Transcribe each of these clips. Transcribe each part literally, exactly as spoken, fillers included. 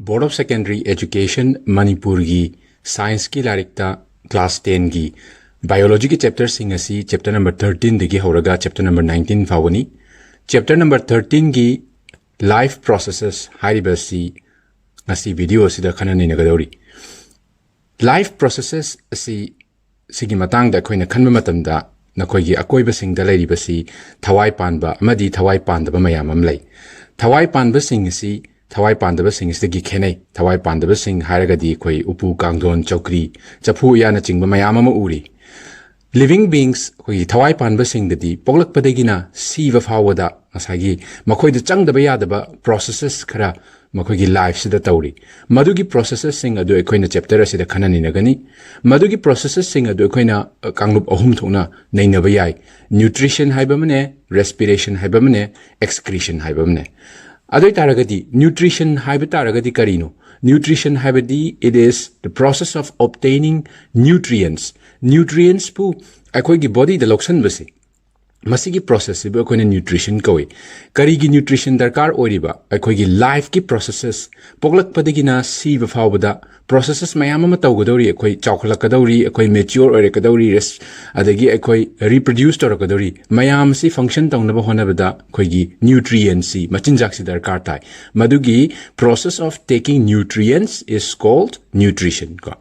Board of Secondary Education ꯃꯅꯤꯄꯨꯔꯒꯤ ꯁꯥꯏꯟꯁꯀꯤ ꯂꯥꯏꯔꯤꯛꯇ ꯀ꯭ꯂꯥꯁ ꯇꯦꯟꯒꯤ ꯕꯥꯏꯑꯣꯂꯣꯖꯤꯒꯤ ꯆꯦꯞꯇꯔꯁꯤꯡ ꯑꯁꯤ ꯆꯦꯞꯇꯔ ꯅꯝꯕꯔ ꯊꯥꯔꯇꯤꯟꯗꯒꯤ ꯍꯧꯔꯒ ꯆꯦꯞꯇꯔ ꯅꯝꯕꯔ ꯅꯥꯏꯟꯇꯤꯟ ꯐꯥꯎꯕꯅꯤ꯫ ꯆꯦꯞꯇꯔ ꯅꯝꯕꯔ ꯊꯥꯔꯇꯤꯟꯒꯤ ꯂꯥꯏꯐ ꯄ꯭ꯔꯣꯁꯦꯁꯦꯁ ꯍꯥꯏꯔꯤꯕ ꯑꯁꯤ ꯉꯁꯤ ꯚꯤꯗꯤꯑꯣ ꯑꯁꯤꯗ ꯈꯟꯅ ꯅꯩꯅꯒꯗꯧꯔꯤ꯫ ꯂꯥꯏꯐ ꯄ꯭ꯔꯣꯁꯦꯁꯦꯁ ꯑꯁꯤ ꯁꯤꯒꯤ ꯃꯇꯥꯡꯗ ꯑꯩꯈꯣꯏꯅ ꯈꯟꯕ ꯃꯇꯝꯗ ꯅꯈꯣꯏꯒꯤ ꯑꯀꯣꯏꯕꯁꯤꯡꯗ ꯂꯩꯔꯤꯕꯁꯤ ꯊꯋꯥꯏ ꯄꯥꯟꯕ ꯑꯃꯗꯤ ꯊꯋꯥꯏ ꯄꯥꯟꯗꯕ ꯃꯌꯥꯝ ꯑꯃ ꯂꯩ꯫ ꯊꯋꯥꯏ ꯄꯥꯟꯕꯁꯤꯡ ꯑꯁꯤ ꯊꯋꯥꯏ ꯄꯥꯟꯗꯕꯁꯤꯡ ꯑꯁꯤꯗꯒꯤ ꯈꯦꯠꯅꯩ꯫ ꯊꯋꯥꯏ ꯄꯥꯟꯗꯕꯁꯤꯡ ꯍꯥꯏꯔꯒꯗꯤ ꯑꯩꯈꯣꯏ ꯎꯄꯨ ꯀꯥꯡꯊꯣꯟ ꯆꯧꯀ꯭ꯔꯤ ꯆꯐꯨ ꯎꯌꯥꯅꯆꯤꯡꯕ ꯃꯌꯥꯝ ꯑꯃ ꯎꯔꯤ꯫ ꯂꯤꯚꯤꯡ ꯕꯤꯡꯁ ꯑꯩꯈꯣꯏꯒꯤ ꯊꯋꯥꯏ ꯄꯥꯟꯕꯁꯤꯡꯗꯗꯤ ꯄꯣꯛꯂꯛꯄꯗꯒꯤꯅ ꯁꯤꯕ ꯐꯥꯎꯕꯗ ꯉꯁꯥꯏꯒꯤ ꯃꯈꯣꯏꯗ ꯆꯪꯗꯕ ꯌꯥꯗꯕ ꯄ꯭ꯔꯣꯁꯦꯁꯦꯁ ꯈꯔ ꯃꯈꯣꯏꯒꯤ ꯂꯥꯏꯐꯁꯤꯗ ꯇꯧꯔꯤ꯫ ꯃꯗꯨꯒꯤ ꯄ꯭ꯔꯣꯁꯦꯁꯦꯁꯁꯤꯡ ꯑꯗꯨ ꯑꯩꯈꯣꯏꯅ ꯆꯦꯞꯇꯔ ꯑꯁꯤꯗ ꯈꯟꯅ ꯅꯩꯅꯒꯅꯤ꯫ ꯃꯗꯨꯒꯤ ꯄ꯭ꯔꯣꯁꯦꯁꯦꯁꯁꯤꯡ ꯑꯗꯨ ꯑꯩꯈꯣꯏꯅ ꯑ, ꯀꯥꯡꯂꯨꯞ ꯑꯍꯨꯝ ꯊꯣꯛꯅ ꯅꯩꯅꯕ ꯌꯥꯏ꯫ ꯅ꯭ꯌꯨꯇ꯭ꯔꯤꯁꯟ ꯍꯥꯏꯕ ꯑꯃꯅꯦ, ꯔꯦꯁꯄꯤꯔꯦꯁꯟ ꯍꯥꯏꯕ ꯑꯃꯅꯦ, ꯑꯦꯛꯁꯀ꯭ꯔꯤꯁꯟ ꯍꯥꯏꯕ ꯑꯃꯅꯦ꯫ ꯑꯗꯨ ꯑꯣꯏ ꯇꯥꯔꯒꯗꯤ ꯅ꯭ꯌꯨꯇ꯭ꯔꯤꯁꯟ ꯍꯥꯏꯕ ꯇꯥꯔꯒꯗꯤ ꯀꯔꯤꯅꯣ? ꯅ꯭ꯌꯨꯇ꯭ꯔꯤꯁꯟ ꯍꯥꯏꯕꯗꯤ it is the process of obtaining nutrients. ꯅ꯭ꯌꯨꯇ꯭ꯔꯤꯌꯦꯟꯁꯄꯨ ꯑꯩꯈꯣꯏꯒꯤ ꯕꯣꯗꯤꯗ ꯂꯧꯁꯟꯕꯁꯦ, ꯃꯁꯤꯒꯤ ꯄ꯭ꯔꯣꯁꯦꯁꯁꯤꯕꯨ ꯑꯩꯈꯣꯏꯅ ꯅ꯭ꯌꯨꯇ꯭ꯔꯤꯁꯟ ꯀꯧꯏ꯫ ꯀꯔꯤꯒꯤ ꯅ꯭ꯌꯨꯇ꯭ꯔꯤꯁꯟ ꯗꯔꯀꯥꯔ ꯑꯣꯏꯔꯤꯕ? ꯑꯩꯈꯣꯏꯒꯤ ꯂꯥꯏꯐꯀꯤ ꯄ꯭ꯔꯣꯁꯦꯁꯦꯁ, ꯄꯣꯛꯂꯛꯄꯗꯒꯤꯅ ꯁꯤꯕ ꯐꯥꯎꯕꯗ ꯄ꯭ꯔꯣꯁꯦꯁꯦꯁ ꯃꯌꯥꯝ ꯑꯃ ꯇꯧꯒꯗꯧꯔꯤ꯫ ꯑꯩꯈꯣꯏ ꯆꯥꯎꯈꯠꯂꯛꯀꯗꯧꯔꯤ, ꯑꯩꯈꯣꯏ ꯃꯦꯆ꯭ꯌꯣꯔ ꯑꯣꯏꯔꯛꯀꯗꯧꯔꯤ, ꯔꯦꯁ-, ꯑꯗꯒꯤ ꯑꯩꯈꯣꯏ ꯔꯤꯄ꯭ꯔꯗ꯭ꯌꯨꯁ ꯇꯧꯔꯛꯀꯗꯧꯔꯤ꯫ ꯃꯌꯥꯝꯁꯤ ꯐꯪꯁꯟ ꯇꯧꯅꯕ ꯍꯣꯠꯅꯕꯗ ꯑꯩꯈꯣꯏꯒꯤ ꯅ꯭ꯌꯨꯇ꯭ꯔꯤꯌꯦꯟꯁꯤ, ꯃꯆꯤꯟꯖꯥꯛꯁꯤ ꯗꯔꯀꯥꯔ ꯇꯥꯏ꯫ ꯃꯗꯨꯒꯤ process of taking nutrients is called nutrition ꯀꯣ꯫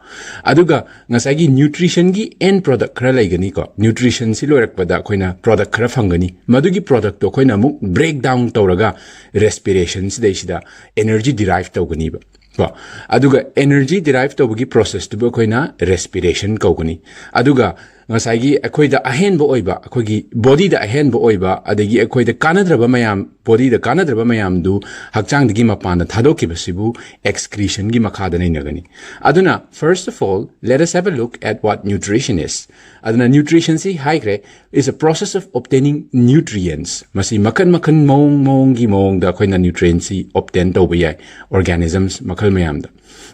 ꯑꯗꯨꯒ ꯉꯁꯥꯏꯒꯤ ꯅ꯭ꯌꯨꯇ꯭ꯔꯤꯁꯟꯒꯤ ꯑꯦꯟ ꯄ꯭ꯔꯣꯗꯛ ꯈꯔ ꯂꯩꯒꯅꯤꯀꯣ꯫ ꯅ꯭ꯌꯨꯇ꯭ꯔꯤꯁꯟꯁꯤ ꯂꯣꯏꯔꯛꯄꯗ ꯑꯩꯈꯣꯏꯅ ꯄ꯭ꯔꯣꯗꯛ ꯈꯔ ꯐꯪꯒꯅꯤ꯫ ꯃꯗꯨꯒꯤ ꯄ꯭ꯔꯣꯗꯛꯇꯣ ꯑꯩꯈꯣꯏꯅ ꯑꯃꯨꯛ ꯕ꯭ꯔꯦꯛ ꯗꯥꯎꯟ ꯇꯧꯔꯒ ꯔꯦꯁꯄꯤꯔꯦꯁꯟꯁꯤꯗꯩꯁꯤꯗ ꯑꯦꯅꯔꯖꯤ ꯗꯤꯔꯥꯏꯚ ꯇꯧꯒꯅꯤꯕ ꯀꯣ꯫ ꯑꯗꯨꯒ ꯑꯦꯅꯔꯖꯤ ꯗꯤꯔꯥꯏꯚ ꯇꯧꯕꯒꯤ ꯄ꯭ꯔꯣꯁꯦꯁꯇꯨꯕꯨ ꯑꯩꯈꯣꯏꯅ ꯔꯦꯁꯄꯤꯔꯦꯁꯟ ꯀꯧꯒꯅꯤ꯫ ꯑꯗꯨꯒ ꯉꯁꯥꯏꯒꯤ ꯑꯩꯈꯣꯏꯗ ꯑꯍꯦꯟꯕ ꯑꯣꯏꯕ, ꯑꯩꯈꯣꯏꯒꯤ ꯕꯣꯗꯤꯗ ꯑꯍꯦꯟꯕ ꯑꯣꯏꯕ, ꯑꯗꯒꯤ ꯑꯩꯈꯣꯏꯗ ꯀꯥꯟꯅꯗ꯭ꯔꯕ ꯃꯌꯥꯝ, ꯕꯣꯗꯤꯗ ꯀꯥꯟꯅꯗ꯭ꯔꯕ ꯃꯌꯥꯝꯗꯨ ꯍꯛꯆꯥꯡꯗꯒꯤ ꯃꯄꯥꯟꯗ ꯊꯥꯗꯣꯛꯈꯤꯕꯁꯤꯕꯨ ꯑꯦꯛꯁꯀ꯭ꯔꯤꯁꯟꯒꯤ ꯃꯈꯥꯗ ꯅꯩꯅꯒꯅꯤ꯫ ꯑꯗꯨꯅ, first of all, let us have a look at what nutrition is. ꯑꯗꯨꯅ ꯅ꯭ꯌꯨꯇ꯭ꯔꯤꯁꯟꯁꯤ ꯍꯥꯏꯈ꯭ꯔꯦ, is a process of obtaining nutrients. ꯃꯁꯤ ꯃꯈꯜ ꯃꯈꯜ, ꯃꯑꯣꯡ ꯃꯑꯣꯡꯒꯤ ꯃꯑꯣꯡꯗ ꯑꯩꯈꯣꯏꯅ ꯅ꯭ꯌꯨꯇ꯭ꯔꯤꯌꯦꯟꯁꯤ ꯑꯣꯞꯇꯦꯟ ꯇꯧꯕ ꯌꯥꯏ, ꯑꯣꯔꯒꯥꯅꯤꯖꯝꯁ ꯃꯈꯜ ꯃꯌꯥꯝꯗ꯫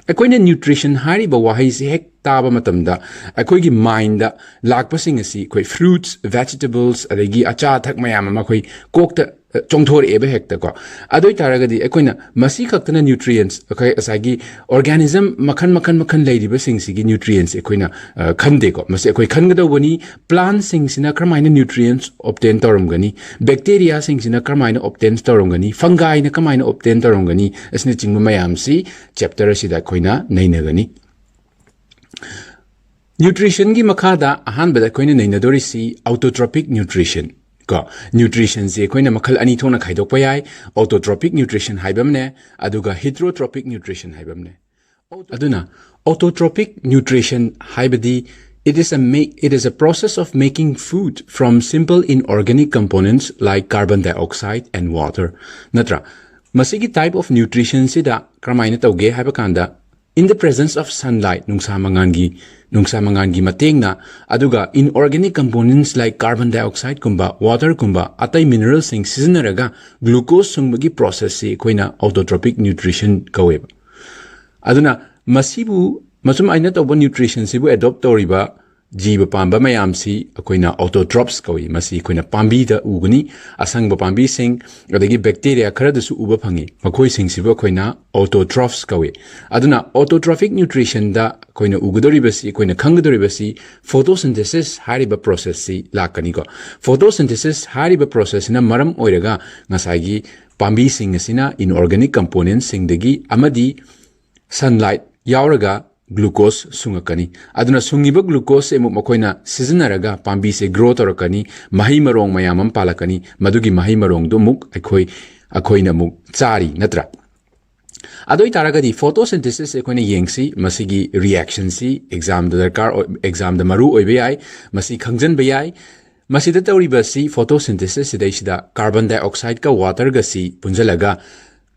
ꯑꯩꯈꯣꯏꯅ ꯅ꯭ꯌꯨꯇ꯭ꯔꯤꯁꯟ ꯍꯥꯏꯔꯤꯕ ꯋꯥꯍꯩꯁꯤ ꯍꯦꯛ ꯇꯥꯕ ꯃꯇꯝꯗ ꯑꯩꯈꯣꯏꯒꯤ ꯃꯥꯏꯟꯗ ꯂꯥꯛꯄꯁꯤꯡ ꯑꯁꯤ ꯑꯩꯈꯣꯏ ꯐ꯭ꯔꯨꯠꯁ, ꯚꯦꯖꯤꯇꯦꯕꯜꯁ, ꯑꯗꯒꯤ ꯑꯆꯥ ꯑꯊꯛ ꯃꯌꯥꯝ ꯑꯃ ꯑꯩꯈꯣꯏ ꯀꯣꯛꯇ ꯆꯣꯡꯊꯣꯔꯛꯑꯦꯕ ꯍꯦꯛꯇꯀꯣ꯫ ꯑꯗꯨ ꯑꯣꯏꯇꯥꯔꯒꯗꯤ ꯑꯩꯈꯣꯏꯅ ꯃꯁꯤ ꯈꯛꯇꯅ ꯅ꯭ꯌꯨꯇ꯭ꯔꯤꯌꯦꯟꯁ, ꯑꯩꯈꯣꯏ ꯉꯁꯥꯏꯒꯤ ꯑꯣꯔꯒꯥꯅꯤꯖꯝ ꯃꯈꯜ ꯃꯈꯜ ꯃꯈꯜ ꯂꯩꯔꯤꯕꯁꯤꯡꯁꯤꯒꯤ ꯅ꯭ꯌꯨꯇ꯭ꯔꯤꯌꯦꯟꯁ ꯑꯩꯈꯣꯏꯅ ꯈꯟꯗꯦꯀꯣ꯫ ꯃꯁꯤ ꯑꯩꯈꯣꯏ ꯈꯟꯒꯗꯧꯕꯅꯤ꯫ ꯄ꯭ꯂꯥꯟꯁꯤꯡꯁꯤꯅ ꯀꯔꯝꯍꯥꯏꯅ ꯅ꯭ꯌꯨꯇ꯭ꯔꯤꯌꯦꯟꯁ ꯑꯣꯞꯇꯦꯟ ꯇꯧꯔꯝꯒꯅꯤ, ꯕꯦꯛꯇꯦꯔꯤꯌꯥꯁꯤꯡꯁꯤꯅ ꯀꯔꯝꯍꯥꯏꯅ ꯑꯣꯞꯇꯦꯟ ꯇꯧꯔꯝꯒꯅꯤ, ꯐꯪꯒꯥꯏꯅ ꯀꯃꯥꯏꯅ ꯑꯣꯞꯇꯦꯟ ꯇꯧꯔꯝꯒꯅꯤ, ꯑꯁꯤꯅꯆꯤꯡꯕ ꯃꯌꯥꯝꯁꯤ ꯆꯦꯞꯇꯔ ꯑꯁꯤꯗ ꯑꯩꯈꯣꯏꯅ ꯅꯩꯅꯒꯅꯤ꯫ ꯅ꯭ꯌꯨꯇ꯭ꯔꯤꯁꯟꯒꯤ ꯃꯈꯥꯗ ꯑꯍꯥꯟꯕꯗ ꯑꯩꯈꯣꯏꯅ ꯅꯩꯅꯗꯣꯔꯤꯁꯤ ꯑꯣꯇꯣꯇ꯭ꯔꯣꯄꯤꯛ ꯅ꯭ꯌꯨꯇ꯭ꯔꯤꯁꯟ꯫ ꯀꯣ, ꯅ꯭ꯌꯨꯇ꯭ꯔꯤꯁꯟꯁꯤ ꯑꯩꯈꯣꯏꯅ ꯃꯈꯜ ꯑꯅꯤ ꯊꯣꯛꯅ ꯈꯥꯏꯗꯣꯛꯄ ꯌꯥꯏ꯫ ꯑꯣꯇꯣꯇ꯭ꯔꯣꯄꯤꯛ ꯅ꯭ꯌꯨꯇ꯭ꯔꯤꯁꯟ ꯍꯥꯏꯕ ꯑꯃꯅꯦ, ꯑꯗꯨꯒ ꯍꯤꯇ꯭ꯔꯣꯇ꯭ꯔꯣꯄꯤꯛ ꯅ꯭ꯌꯨꯇ꯭ꯔꯤꯁꯟ ꯍꯥꯏꯕ ꯑꯃꯅꯦ꯫ ꯑꯗꯨꯅ ꯑꯣꯇꯣꯇ꯭ꯔꯣꯄꯤꯛ ꯅ꯭ꯌꯨꯇ꯭ꯔꯤꯁꯟ ꯍꯥꯏꯕꯗꯤ, it is a make it is a process of making food from simple inorganic components like carbon dioxide and water, ꯅꯠꯇ꯭ꯔꯥ? ꯃꯁꯤꯒꯤ ꯇꯥꯏꯞ ꯑꯣꯐ ꯅ꯭ꯌꯨꯇ꯭ꯔꯤꯁꯟꯁꯤꯗ ꯀꯔꯝꯍꯥꯏꯅ ꯇꯧꯒꯦ ꯍꯥꯏꯕ ꯀꯥꯟꯗ, in the presence of sunlight, ꯅꯨꯡꯁꯥ ꯃꯉꯥꯜꯒꯤ ꯅꯨꯡꯁꯥ ꯃꯉꯥꯜꯒꯤ ꯃꯇꯦꯡꯅ, ꯑꯗꯨꯒ ꯏꯟꯑꯣꯔꯒꯥꯅꯤꯛ ꯀꯝꯄꯣꯅꯦꯟꯁ ꯂꯥꯏꯛ ꯀꯥꯔꯕꯟ ꯗꯥꯏꯑꯣꯛꯁꯥꯏꯗꯀꯨꯝꯕ, ꯋꯥꯇꯔꯒꯨꯝꯕ, ꯑꯇꯩ ꯃꯤꯅꯔꯦꯜꯁꯤꯡ ꯁꯤꯖꯤꯟꯅꯔꯒ ꯒ꯭ꯂꯨꯀꯣꯁ ꯁꯨꯡꯕꯒꯤ ꯄ꯭ꯔꯣꯁꯦꯁꯁꯤ ꯑꯩꯈꯣꯏꯅ ꯑꯣꯇꯣꯇ꯭ꯔꯣꯄꯤꯛ ꯅ꯭ꯌꯨꯇ꯭ꯔꯤꯁꯟ ꯀꯧꯋꯦꯕ꯫ ꯑꯗꯨꯅ ꯃꯁꯤꯕꯨ, ꯃꯁꯨꯝ ꯑꯩꯅ ꯇꯧꯕ ꯅ꯭ꯌꯨꯇ꯭ꯔꯤꯁꯟꯁꯤꯕꯨ ꯑꯦꯗꯣꯞ ꯇꯧꯔꯤꯕ ꯖꯤꯕ ꯄꯥꯟꯕ ꯃꯌꯥꯝꯁꯤ ꯑꯩꯈꯣꯏꯅ ꯑꯣꯇꯣꯇ꯭ꯔꯣꯞꯁ ꯀꯧꯏ꯫ ꯃꯁꯤ ꯑꯩꯈꯣꯏꯅ ꯄꯥꯝꯕꯤꯗ ꯎꯒꯅꯤ, ꯑꯁꯪꯕ ꯄꯥꯝꯕꯤꯁꯤꯡ, ꯑꯗꯒꯤ ꯕꯦꯛꯇꯦꯔꯤꯌꯥ ꯈꯔꯗꯁꯨ ꯎꯕ ꯐꯪꯉꯤ꯫ ꯃꯈꯣꯏꯁꯤꯡꯁꯤꯕꯨ ꯑꯩꯈꯣꯏꯅ ꯑꯣꯇꯣꯇ꯭ꯔꯣꯞꯁ ꯀꯧꯏ꯫ ꯑꯗꯨꯅ ꯑꯣꯇꯣꯇ꯭ꯔꯣꯐꯤꯛ ꯅ꯭ꯌꯨꯇ꯭ꯔꯤꯁꯟꯗ ꯑꯩꯈꯣꯏꯅ ꯎꯒꯗꯧꯔꯤꯕꯁꯤ, ꯑꯩꯈꯣꯏꯅ ꯈꯪꯒꯗꯧꯔꯤꯕꯁꯤ ꯐꯣꯇꯣꯁꯤꯟꯊꯦꯁꯤꯁ ꯍꯥꯏꯔꯤꯕ ꯄ꯭ꯔꯣꯁꯦꯁꯁꯤ ꯂꯥꯛꯀꯅꯤꯀꯣ꯫ ꯐꯣꯇꯣꯁꯤꯟꯊꯦꯁꯤꯁ ꯍꯥꯏꯔꯤꯕ ꯄ꯭ꯔꯣꯁꯦꯁꯁꯤꯅ ꯃꯔꯝ ꯑꯣꯏꯔꯒ ꯉꯁꯥꯏꯒꯤ ꯄꯥꯝꯕꯤꯁꯤꯡ ꯑꯁꯤꯅ ꯏꯟꯑꯣꯔꯒꯥꯅꯤꯛ ꯀꯝꯄꯣꯅꯦꯟꯁꯤꯡꯗꯒꯤ ꯑꯃꯗꯤ ꯁꯟꯂꯥꯏꯠ ꯌꯥꯎꯔꯒ ꯒ꯭ꯂꯨꯀꯣꯁ ꯁꯨꯡꯉꯛꯀꯅꯤ꯫ ꯑꯗꯨꯅ ꯁꯨꯡꯉꯤꯕ ꯒ꯭ꯂꯨꯀꯣꯁꯁꯦ ꯑꯃꯨꯛ ꯃꯈꯣꯏꯅ ꯁꯤꯖꯤꯟꯅꯔꯒ ꯄꯥꯝꯕꯤꯁꯦ ꯒ꯭ꯔꯣ ꯇꯧꯔꯛꯀꯅꯤ, ꯃꯍꯩ ꯃꯔꯣꯡ ꯃꯌꯥꯝ ꯑꯃ ꯄꯥꯜꯂꯛꯀꯅꯤ, ꯃꯗꯨꯒꯤ ꯃꯍꯩ ꯃꯔꯣꯡꯗꯨ ꯑꯃꯨꯛ ꯑꯩꯈꯣꯏ, ꯑꯩꯈꯣꯏꯅ ꯑꯃꯨꯛ ꯆꯥꯔꯤ, ꯅꯠꯇ꯭ꯔꯥ? ꯑꯗꯨ ꯑꯣꯏꯇꯥꯔꯒꯗꯤ ꯐꯣꯇꯣꯁꯤꯟꯊꯦꯁꯤꯁꯁꯦ ꯑꯩꯈꯣꯏꯅ ꯌꯦꯡꯁꯤ꯫ ꯃꯁꯤꯒꯤ ꯔꯤꯌꯦꯛꯁꯟꯁꯤ ꯑꯦꯛꯖꯥꯝꯗ ꯗꯔꯀꯥꯔ ꯑꯣꯏ, ꯑꯦꯛꯖꯥꯝꯗ ꯃꯔꯨ ꯑꯣꯏꯕ ꯌꯥꯏ, ꯃꯁꯤ ꯈꯪꯖꯤꯟꯕ ꯌꯥꯏ꯫ ꯃꯁꯤꯗ ꯇꯧꯔꯤꯕꯁꯤ ꯐꯣꯇꯣꯁꯤꯟꯊꯦꯁꯤꯁ ꯁꯤꯗꯩꯁꯤꯗ ꯀꯥꯔꯕꯟ ꯗꯥꯏꯑꯣꯛꯁꯥꯏꯗꯀ ꯋꯥꯇꯔꯒꯁꯤ ꯄꯨꯟꯁꯤꯜꯂꯒ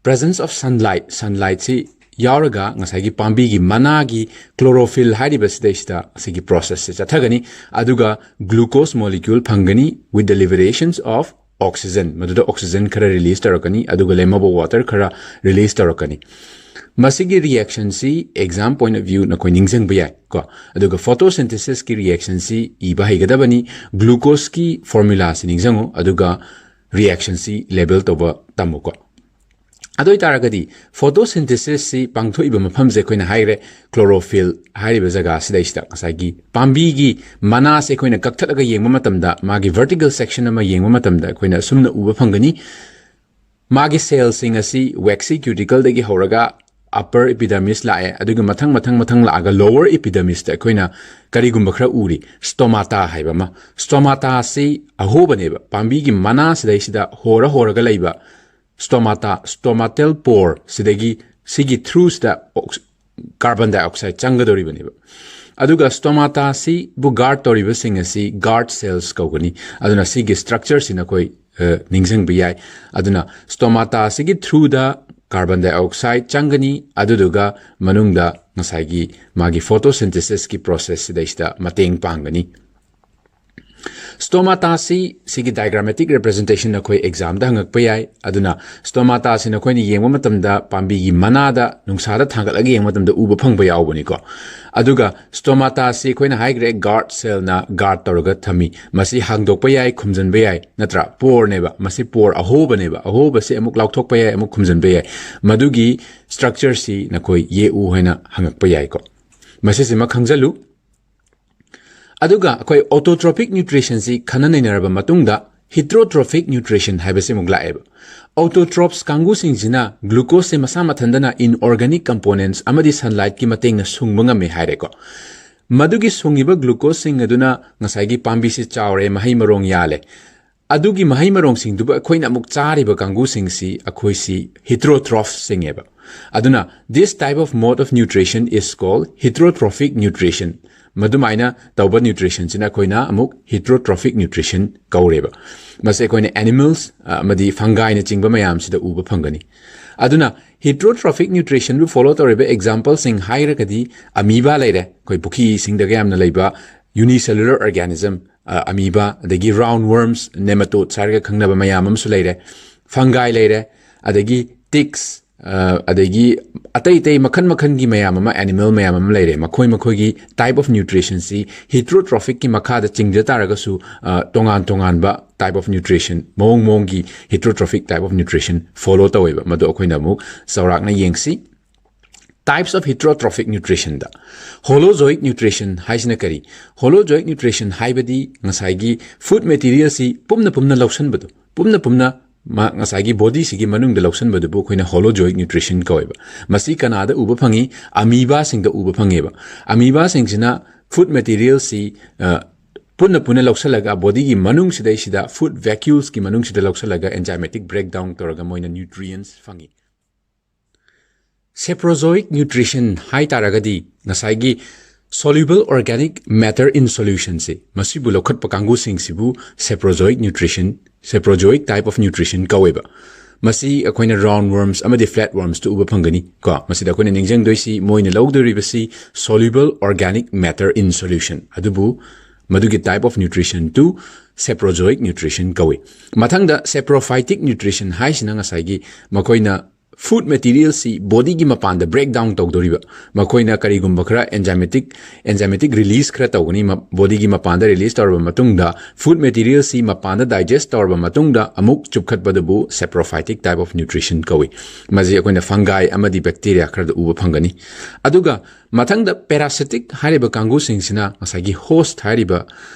presence of sunlight, ꯁꯟꯂꯥꯏꯠꯁꯤ ꯌꯥꯎꯔꯒ ꯉꯁꯥꯏꯒꯤ ꯄꯥꯝꯕꯤꯒꯤ ꯃꯅꯥꯒꯤ ꯀ꯭ꯂꯣꯔꯣꯐꯤꯜ ꯍꯥꯏꯔꯤꯕ ꯁꯤꯗꯩꯁꯤꯗ ꯑꯁꯤꯒꯤ ꯄ꯭ꯔꯣꯁꯦꯁꯁꯦ ꯆꯠꯊꯒꯅꯤ꯫ ꯑꯗꯨꯒ ꯒ꯭ꯂꯨꯀꯣꯁ ꯃꯣꯂꯤꯀ꯭ꯌꯨꯜ ꯐꯪꯒꯅꯤ with the liberations of oxygen, ꯃꯗꯨꯗ ꯑꯣꯛꯁꯤꯖꯟ ꯈꯔ ꯔꯤꯂꯤꯁ ꯇꯧꯔꯛꯀꯅꯤ, ꯑꯗꯨꯒ ꯂꯦꯝꯍꯧꯕ ꯋꯥꯇꯔ ꯈꯔ ꯔꯤꯂꯤꯁ ꯇꯧꯔꯛꯀꯅꯤ꯫ ꯃꯁꯤꯒꯤ ꯔꯤꯌꯦꯛꯁꯟꯁꯤ exam point of view ꯅꯈꯣꯏ ꯅꯤꯡꯁꯤꯡꯕ ꯌꯥꯏ ꯀꯣ꯫ ꯑꯗꯨꯒ ꯐꯣꯇꯣꯁꯤꯟꯊꯦꯁꯤꯁꯀꯤ ꯔꯤꯌꯦꯛꯁꯟꯁꯤ ꯏꯕ ꯍꯩꯒꯗꯕꯅꯤ꯫ ꯒ꯭ꯂꯨꯀꯣꯁꯀꯤ ꯐꯣꯔꯃꯨꯂꯥꯁꯤ ꯅꯤꯡꯁꯤꯡꯉꯨ, ꯑꯗꯨꯒ ꯔꯤꯌꯦꯛꯁꯟꯁꯤ ꯂꯦꯕꯦꯜ ꯇꯧꯕ ꯇꯝꯃꯨꯀꯣ꯫ ꯑꯗꯨ ꯑꯣꯏꯇꯥꯔꯒꯗꯤ ꯐꯣꯇꯣꯁꯤꯟꯊꯦꯁꯤꯁꯁꯤ ꯄꯥꯡꯊꯣꯛꯏꯕ ꯃꯐꯝꯁꯦ ꯑꯩꯈꯣꯏꯅ ꯍꯥꯏꯈ꯭ꯔꯦ, ꯀ꯭ꯂꯣꯔꯣꯐꯤꯜ ꯍꯥꯏꯔꯤꯕ ꯖꯒꯥꯁꯤꯗꯩꯁꯤꯗ ꯉꯁꯥꯏꯒꯤ ꯄꯥꯝꯕꯤꯒꯤ ꯃꯅꯥꯁꯦ ꯑꯩꯈꯣꯏꯅ ꯀꯛꯊꯠꯂꯒ ꯌꯦꯡꯕ ꯃꯇꯝꯗ, ꯃꯥꯒꯤ ꯚꯔꯇꯤꯀꯦꯜ ꯁꯦꯛꯁꯟ ꯑꯃ ꯌꯦꯡꯕ ꯃꯇꯝꯗ ꯑꯩꯈꯣꯏꯅ ꯑꯁꯨꯝꯅ ꯎꯕ ꯐꯪꯒꯅꯤ꯫ ꯃꯥꯒꯤ ꯁꯦꯜꯁꯤꯡ ꯑꯁꯤ ꯋꯦꯛꯁꯤ ꯀ꯭ꯌꯨꯇꯤꯀꯜꯗꯒꯤ ꯍꯧꯔꯒ ꯑꯄꯔ ꯏꯄꯤꯗꯔꯃꯤꯁ ꯂꯥꯛꯑꯦ, ꯑꯗꯨꯒ ꯃꯊꯪ ꯃꯊꯪ ꯃꯊꯪ ꯂꯥꯛꯑꯒ ꯂꯣꯋꯔ ꯏꯄꯤꯗꯔꯃꯤꯁꯇ ꯑꯩꯈꯣꯏꯅ ꯀꯔꯤꯒꯨꯝꯕ ꯈꯔ ꯎꯔꯤ, ꯁ꯭ꯇꯣꯃꯥꯇꯥ ꯍꯥꯏꯕ ꯑꯃ꯫ ꯁ꯭ꯇꯣꯃꯥꯇꯥꯁꯤ ꯑꯍꯣꯕꯅꯦꯕ, ꯄꯥꯝꯕꯤꯒꯤ ꯃꯅꯥꯁꯤꯗꯩꯁꯤꯗ ꯍꯣꯔ ꯍꯣꯔꯒ ꯂꯩꯕ ꯁ꯭ꯇꯣꯃꯥꯇꯥ, ꯁ꯭ꯇꯣꯃꯥꯇꯦꯜ ꯄꯣꯔ ꯁꯤꯗꯒꯤ, ꯁꯤꯒꯤ ꯊ꯭ꯔꯨꯁꯤꯗ ꯑꯣꯛꯁ-, ꯀꯥꯔꯕꯟ ꯗꯥꯏꯑꯣꯛꯁꯥꯏꯗ ꯆꯪꯒꯗꯧꯔꯤꯕꯅꯦꯕ꯫ ꯑꯗꯨꯒ ꯁ꯭ꯇꯣꯃꯥꯇꯥꯁꯤꯕꯨ ꯒꯥꯔꯗ ꯇꯧꯔꯤꯕꯁꯤꯡ ꯑꯁꯤ ꯒꯥꯔꯗ ꯁꯦꯜꯁ ꯀꯧꯒꯅꯤ꯫ ꯑꯗꯨꯅ ꯁꯤꯒꯤ ꯁ꯭ꯇ꯭ꯔꯛꯆꯔꯁꯤ ꯅꯈꯣꯏ, ꯑ, ꯅꯤꯡꯁꯤꯡꯕ ꯌꯥꯏ꯫ ꯑꯗꯨꯅ ꯁ꯭ꯇꯣꯃꯥꯇꯥꯁꯤꯒꯤ ꯊ꯭ꯔꯨꯗ ꯀꯥꯔꯕꯟ ꯗꯥꯏꯑꯣꯛꯁꯥꯏꯗ ꯆꯪꯒꯅꯤ, ꯑꯗꯨꯗꯨꯒ ꯃꯅꯨꯡꯗ ꯉꯁꯥꯏꯒꯤ ꯃꯥꯒꯤ ꯐꯣꯇꯣꯁꯤꯟꯊꯦꯁꯤꯁꯀꯤ ꯄ꯭ꯔꯣꯁꯦꯁ ꯁꯤꯗꯩꯁꯤꯗ ꯃꯇꯦꯡ ꯄꯥꯡꯒꯅꯤ꯫ ꯁ꯭ꯇꯣꯃꯥꯇꯥꯁꯤ, ꯁꯤꯒꯤ ꯗꯥꯏꯒ꯭ꯔꯥꯃꯦꯇꯤꯛ ꯔꯤꯄ꯭ꯔꯖꯦꯟꯇꯦꯁꯟ ꯅꯈꯣꯏ ꯑꯦꯛꯖꯥꯝꯗ ꯍꯪꯉꯛꯄ ꯌꯥꯏ꯫ ꯑꯗꯨꯅ ꯁ꯭ꯇꯣꯃꯥꯇꯥꯁꯤ ꯅꯈꯣꯏꯅ ꯌꯦꯡꯕ ꯃꯇꯝꯗ ꯄꯥꯝꯕꯤꯒꯤ ꯃꯅꯥꯗ ꯅꯨꯡꯁꯥꯗ ꯊꯥꯡꯒꯠꯂꯒ ꯌꯦꯡꯕ ꯃꯇꯝꯗ ꯎꯕ ꯐꯪꯕ ꯌꯥꯎꯕꯅꯤꯀꯣ꯫ ꯑꯗꯨꯒ ꯁ꯭ꯇꯣꯃꯥꯇꯥꯁꯤ ꯑꯩꯈꯣꯏꯅ ꯍꯥꯏꯈ꯭ꯔꯦ, ꯒꯥꯔꯗ ꯁꯦꯜꯅ ꯒꯥꯔꯗ ꯇꯧꯔꯒ ꯊꯝꯃꯤ꯫ ꯃꯁꯤ ꯍꯥꯡꯗꯣꯛꯄ ꯌꯥꯏ, ꯈꯨꯝꯖꯤꯟꯕ ꯌꯥꯏ, ꯅꯠꯇ꯭ꯔꯥ? ꯄꯣꯔꯅꯦꯕ꯫ ꯃꯁꯤ ꯄꯣꯔ ꯑꯍꯣꯕꯅꯦꯕ꯫ ꯑꯍꯣꯕꯁꯤ ꯑꯃꯨꯛ ꯂꯥꯎꯊꯣꯛꯄ ꯌꯥꯏ, ꯑꯃꯨꯛ ꯈꯨꯝꯖꯤꯟꯕ ꯌꯥꯏ꯫ ꯃꯗꯨꯒꯤ ꯁ꯭ꯇ꯭ꯔꯛꯆꯔꯁꯤ ꯅꯈꯣꯏ ꯌꯦꯛꯎ ꯍꯥꯏꯅ ꯍꯪꯉꯛꯄ ꯌꯥꯏꯀꯣ꯫ ꯃꯁꯤꯁꯤꯃ ꯈꯪꯖꯜꯂꯨ꯫ ꯑꯗꯨꯒ ꯑꯩꯈꯣꯏ ꯑꯣꯇꯣꯇ꯭ꯔꯣꯐꯤꯛ ꯅ꯭ꯌꯨꯇ꯭ꯔꯤꯁꯟꯁꯤ ꯈꯟꯅ ꯅꯩꯅꯔꯕ ꯃꯇꯨꯡꯗ, ꯍꯤꯇ꯭ꯔꯣꯇ꯭ꯔꯣꯐꯤꯛ ꯅ꯭ꯌꯨꯇ꯭ꯔꯤꯁꯟ ꯍꯥꯏꯕꯁꯤ ꯑꯃꯨꯛ ꯂꯥꯛꯑꯦꯕ꯫ ꯑꯣꯇꯣꯇ꯭ꯔꯣꯐꯁ ꯀꯥꯡꯕꯨꯁꯤꯡꯁꯤꯅ ꯒ꯭ꯂꯨꯀꯣꯁꯁꯦ ꯃꯁꯥ ꯃꯊꯟꯇꯅ ꯏꯟꯑꯣꯔꯒꯥꯅꯤꯛ ꯀꯝꯄꯣꯅꯦꯟꯠꯁ ꯑꯃꯗꯤ ꯁꯟꯂꯥꯏꯠꯀꯤ ꯃꯇꯦꯡꯅ ꯁꯨꯡꯕ ꯉꯝꯃꯤ ꯍꯥꯏꯔꯦꯀꯣ꯫ ꯃꯗꯨꯒꯤ ꯁꯨꯡꯉꯤꯕ ꯒ꯭ꯂꯨꯀꯣꯁꯁꯤꯡ ꯑꯗꯨꯅ ꯉꯁꯥꯏꯒꯤ ꯄꯥꯝꯕꯤꯁꯤ ꯆꯥꯎꯔꯦ, ꯃꯍꯩ ꯃꯔꯣꯡ ꯌꯥꯜꯂꯦ꯫ ꯑꯗꯨꯒꯤ ꯃꯍꯩ ꯃꯔꯣꯡꯁꯤꯡꯗꯨꯕꯨ ꯑꯩꯈꯣꯏꯅ ꯑꯃꯨꯛ ꯆꯥꯔꯤꯕ ꯀꯥꯡꯕꯨꯁꯤꯡꯁꯤ ꯑꯩꯈꯣꯏꯁꯤ ꯍꯤꯇ꯭ꯔꯣꯇ꯭ꯔꯣꯐꯁ ꯆꯤꯡꯉꯦꯕ꯫ ꯑꯗꯨꯅ, this type of mode of nutrition is called heterotrophic nutrition꯫ ꯃꯗꯨꯃꯥꯏꯅ ꯇꯧꯕ ꯅ꯭ꯌꯨꯇ꯭ꯔꯤꯁꯟꯁꯤꯅ ꯑꯩꯈꯣꯏꯅ ꯑꯃꯨꯛ ꯍꯤꯇ꯭ꯔꯣꯇ꯭ꯔꯣꯐꯤꯛ ꯅ꯭ꯌꯨꯇ꯭ꯔꯤꯁꯟ ꯀꯧꯔꯦꯕ꯫ ꯃꯁꯤ ꯑꯩꯈꯣꯏꯅ ꯑꯦꯅꯤꯃꯦꯜꯁ, ꯑ, ꯑꯃꯗꯤ ꯐꯪꯒꯥꯏꯅ ꯆꯤꯡꯕ ꯃꯌꯥꯝꯁꯤꯗ ꯎꯕ ꯐꯪꯒꯅꯤ꯫ ꯑꯗꯨꯅ, ꯍꯤꯇ꯭ꯔꯣꯇ꯭ꯔꯣꯐꯤꯛ ꯅ꯭ꯌꯨꯇ꯭ꯔꯤꯁꯟꯕꯨ ꯐꯣꯂꯣ ꯇꯧꯔꯤꯕ ꯑꯦꯛꯖꯥꯝꯄꯜꯁꯤꯡ ꯍꯥꯏꯔꯒꯗꯤ, ꯑꯃꯤꯕꯥ ꯂꯩꯔꯦ, ꯑꯩꯈꯣꯏ ꯄꯨꯈ꯭ꯔꯤ ꯏꯁꯤꯡꯗꯒ ꯌꯥꯝꯅ ꯂꯩꯕ ꯌꯨꯅꯤꯁꯦꯂꯨꯂꯔ ꯑꯣꯔꯒꯥꯅꯤꯖꯝ, ꯑ, ꯑꯃꯤꯕꯥ, ꯑꯗꯒꯤ ꯔꯥꯎꯟ ꯋꯔꯝꯁ, ꯅꯦꯃꯥꯇꯣꯗꯁ ꯍꯥꯏꯔꯒ ꯈꯪꯅꯕ ꯃꯌꯥꯝ ꯑꯃꯁꯨ ꯂꯩꯔꯦ, ꯐꯪꯒꯥꯏ ꯂꯩꯔꯦ, ꯑꯗꯒꯤ ꯇꯤꯛꯁ, ꯑ, ꯑꯗꯒꯤ ꯑꯇꯩ ꯑꯇꯩ ꯃꯈꯜ ꯃꯈꯜꯒꯤ ꯃꯌꯥꯝ ꯑꯃ, animal ꯃꯌꯥꯝ ꯑꯃ ꯂꯩꯔꯦ꯫ ꯃꯈꯣꯏ ꯃꯈꯣꯏꯒꯤ type of nutritionꯁꯤ heterotrophicꯀꯤ ꯃꯈꯥꯗ ꯆꯤꯡꯖ ꯇꯥꯔꯒꯁꯨ, ꯑ, ꯇꯣꯉꯥꯟ ꯇꯣꯉꯥꯟꯕ type of nutrition, ꯃꯑꯣꯡ ꯃꯑꯣꯡꯒꯤ heterotrophic type of nutrition follow ꯇꯧꯋꯦꯕ꯫ ꯃꯗꯨ ꯑꯩꯈꯣꯏꯅ ꯑꯃꯨꯛ ꯆꯥꯎꯔꯥꯛꯅ ꯌꯦꯡꯁꯤ꯫ Types of heterotrophic nutritionꯗ holozoic nutrition ꯍꯥꯏꯁꯤꯅ ꯀꯔꯤ? Holozoic nutrition ꯍꯥꯏꯕꯗꯤ ꯉꯁꯥꯏꯒꯤ food materialꯁꯤ ꯄꯨꯝꯅ ꯄꯨꯝꯅ ꯂꯧꯁꯟꯕꯗꯣ, ꯄꯨꯝꯅ ꯄꯨꯝꯅ ꯃꯥ ꯉꯁꯥꯏꯒꯤ bodyꯁꯤꯒꯤ ꯃꯅꯨꯡꯗ ꯂꯧꯁꯟꯕꯗꯨꯕꯨ ꯑꯩꯈꯣꯏꯅ holozoic nutrition ꯀꯧꯋꯦꯕ꯫ ꯃꯁꯤ ꯀꯅꯥꯗ ꯎꯕ ꯐꯪꯉꯤ? Amoebaꯁꯤꯡꯗ ꯎꯕ ꯐꯪꯉꯦꯕ꯫ Amoebaꯁꯤꯡꯁꯤꯅ food materialꯁꯤ, ꯑ, ꯄꯨꯟꯅ ꯄꯨꯟꯅ ꯂꯧꯁꯜꯂꯒ bodyꯒꯤ ꯃꯅꯨꯡꯁꯤꯗꯩꯁꯤꯗ, food vacuolesꯀꯤ ꯃꯅꯨꯡꯁꯤꯗ ꯂꯧꯁꯜꯂꯒ enzymatic breakdown ꯇꯧꯔꯒ ꯃꯣꯏꯅ nutrients ꯐꯪꯉꯤ꯫ Saprozoic nutrition ꯍꯥꯏ ꯇꯥꯔꯒꯗꯤ ꯉꯁꯥꯏꯒꯤ soluble organic matter in solutionꯁꯦ, ꯃꯁꯤꯕꯨ ꯂꯧꯈꯠꯄ ꯀꯥꯡꯕꯨꯁꯤꯡꯁꯤꯕꯨ saprozoic nutrition, saprozoic type of nutrition ꯀꯧꯋꯦꯕ꯫ ꯃꯁꯤ ꯑꯩꯈꯣꯏꯅ round worms ꯑꯃꯗꯤ flat wormsꯇ ꯎꯕ ꯐꯪꯒꯅꯤ ꯀꯣ꯫ ꯃꯁꯤꯗ ꯑꯩꯈꯣꯏꯅ ꯅꯤꯡꯁꯤꯡꯗꯣꯏꯁꯤ, ꯃꯣꯏꯅ ꯂꯧꯗꯣꯔꯤꯕꯁꯤ soluble organic matter in solution, ꯑꯗꯨꯕꯨ ꯃꯗꯨꯒꯤ type of nutrition two saprozoic nutrition ꯀꯧꯏ꯫ ꯃꯊꯪꯗ saprophytic nutrition ꯍꯥꯏꯁꯤꯅ ꯉꯁꯥꯏꯒꯤ ꯃꯈꯣꯏꯅ food materialꯁꯤ bodyꯒꯤ ꯃꯄꯥꯟꯗ breakdown ꯇꯧꯗꯣꯔꯤꯕ, ꯃꯈꯣꯏꯅ ꯀꯔꯤꯒꯨꯝꯕ ꯈꯔ enzymatic, enzymatic release ꯈꯔ ꯇꯧꯒꯅꯤ꯫ ꯃ-, bodyꯒꯤ ꯃꯄꯥꯟꯗ release ꯇꯧꯔꯕ ꯃꯇꯨꯡꯗ, food materialꯁꯤ ꯃꯄꯥꯟꯗ digest ꯇꯧꯔꯕ ꯃꯇꯨꯡꯗ ꯑꯃꯨꯛ ꯆꯨꯞꯈꯠꯄꯗꯨꯕꯨ saprophytic type of nutrition ꯀꯧꯏ꯫ ꯃꯁꯤ ꯑꯩꯈꯣꯏꯅ fungi ꯑꯃꯗꯤ bacteria ꯈꯔꯗ ꯎꯕ ꯐꯪꯒꯅꯤ꯫ ꯑꯗꯨꯒ ꯃꯊꯪꯗ parasitic ꯍꯥꯏꯔꯤꯕ ꯀꯥꯡꯕꯨꯁꯤꯡꯁꯤꯅ ꯉꯁꯥꯏꯒꯤ host ꯍꯥꯏꯔꯤꯕ,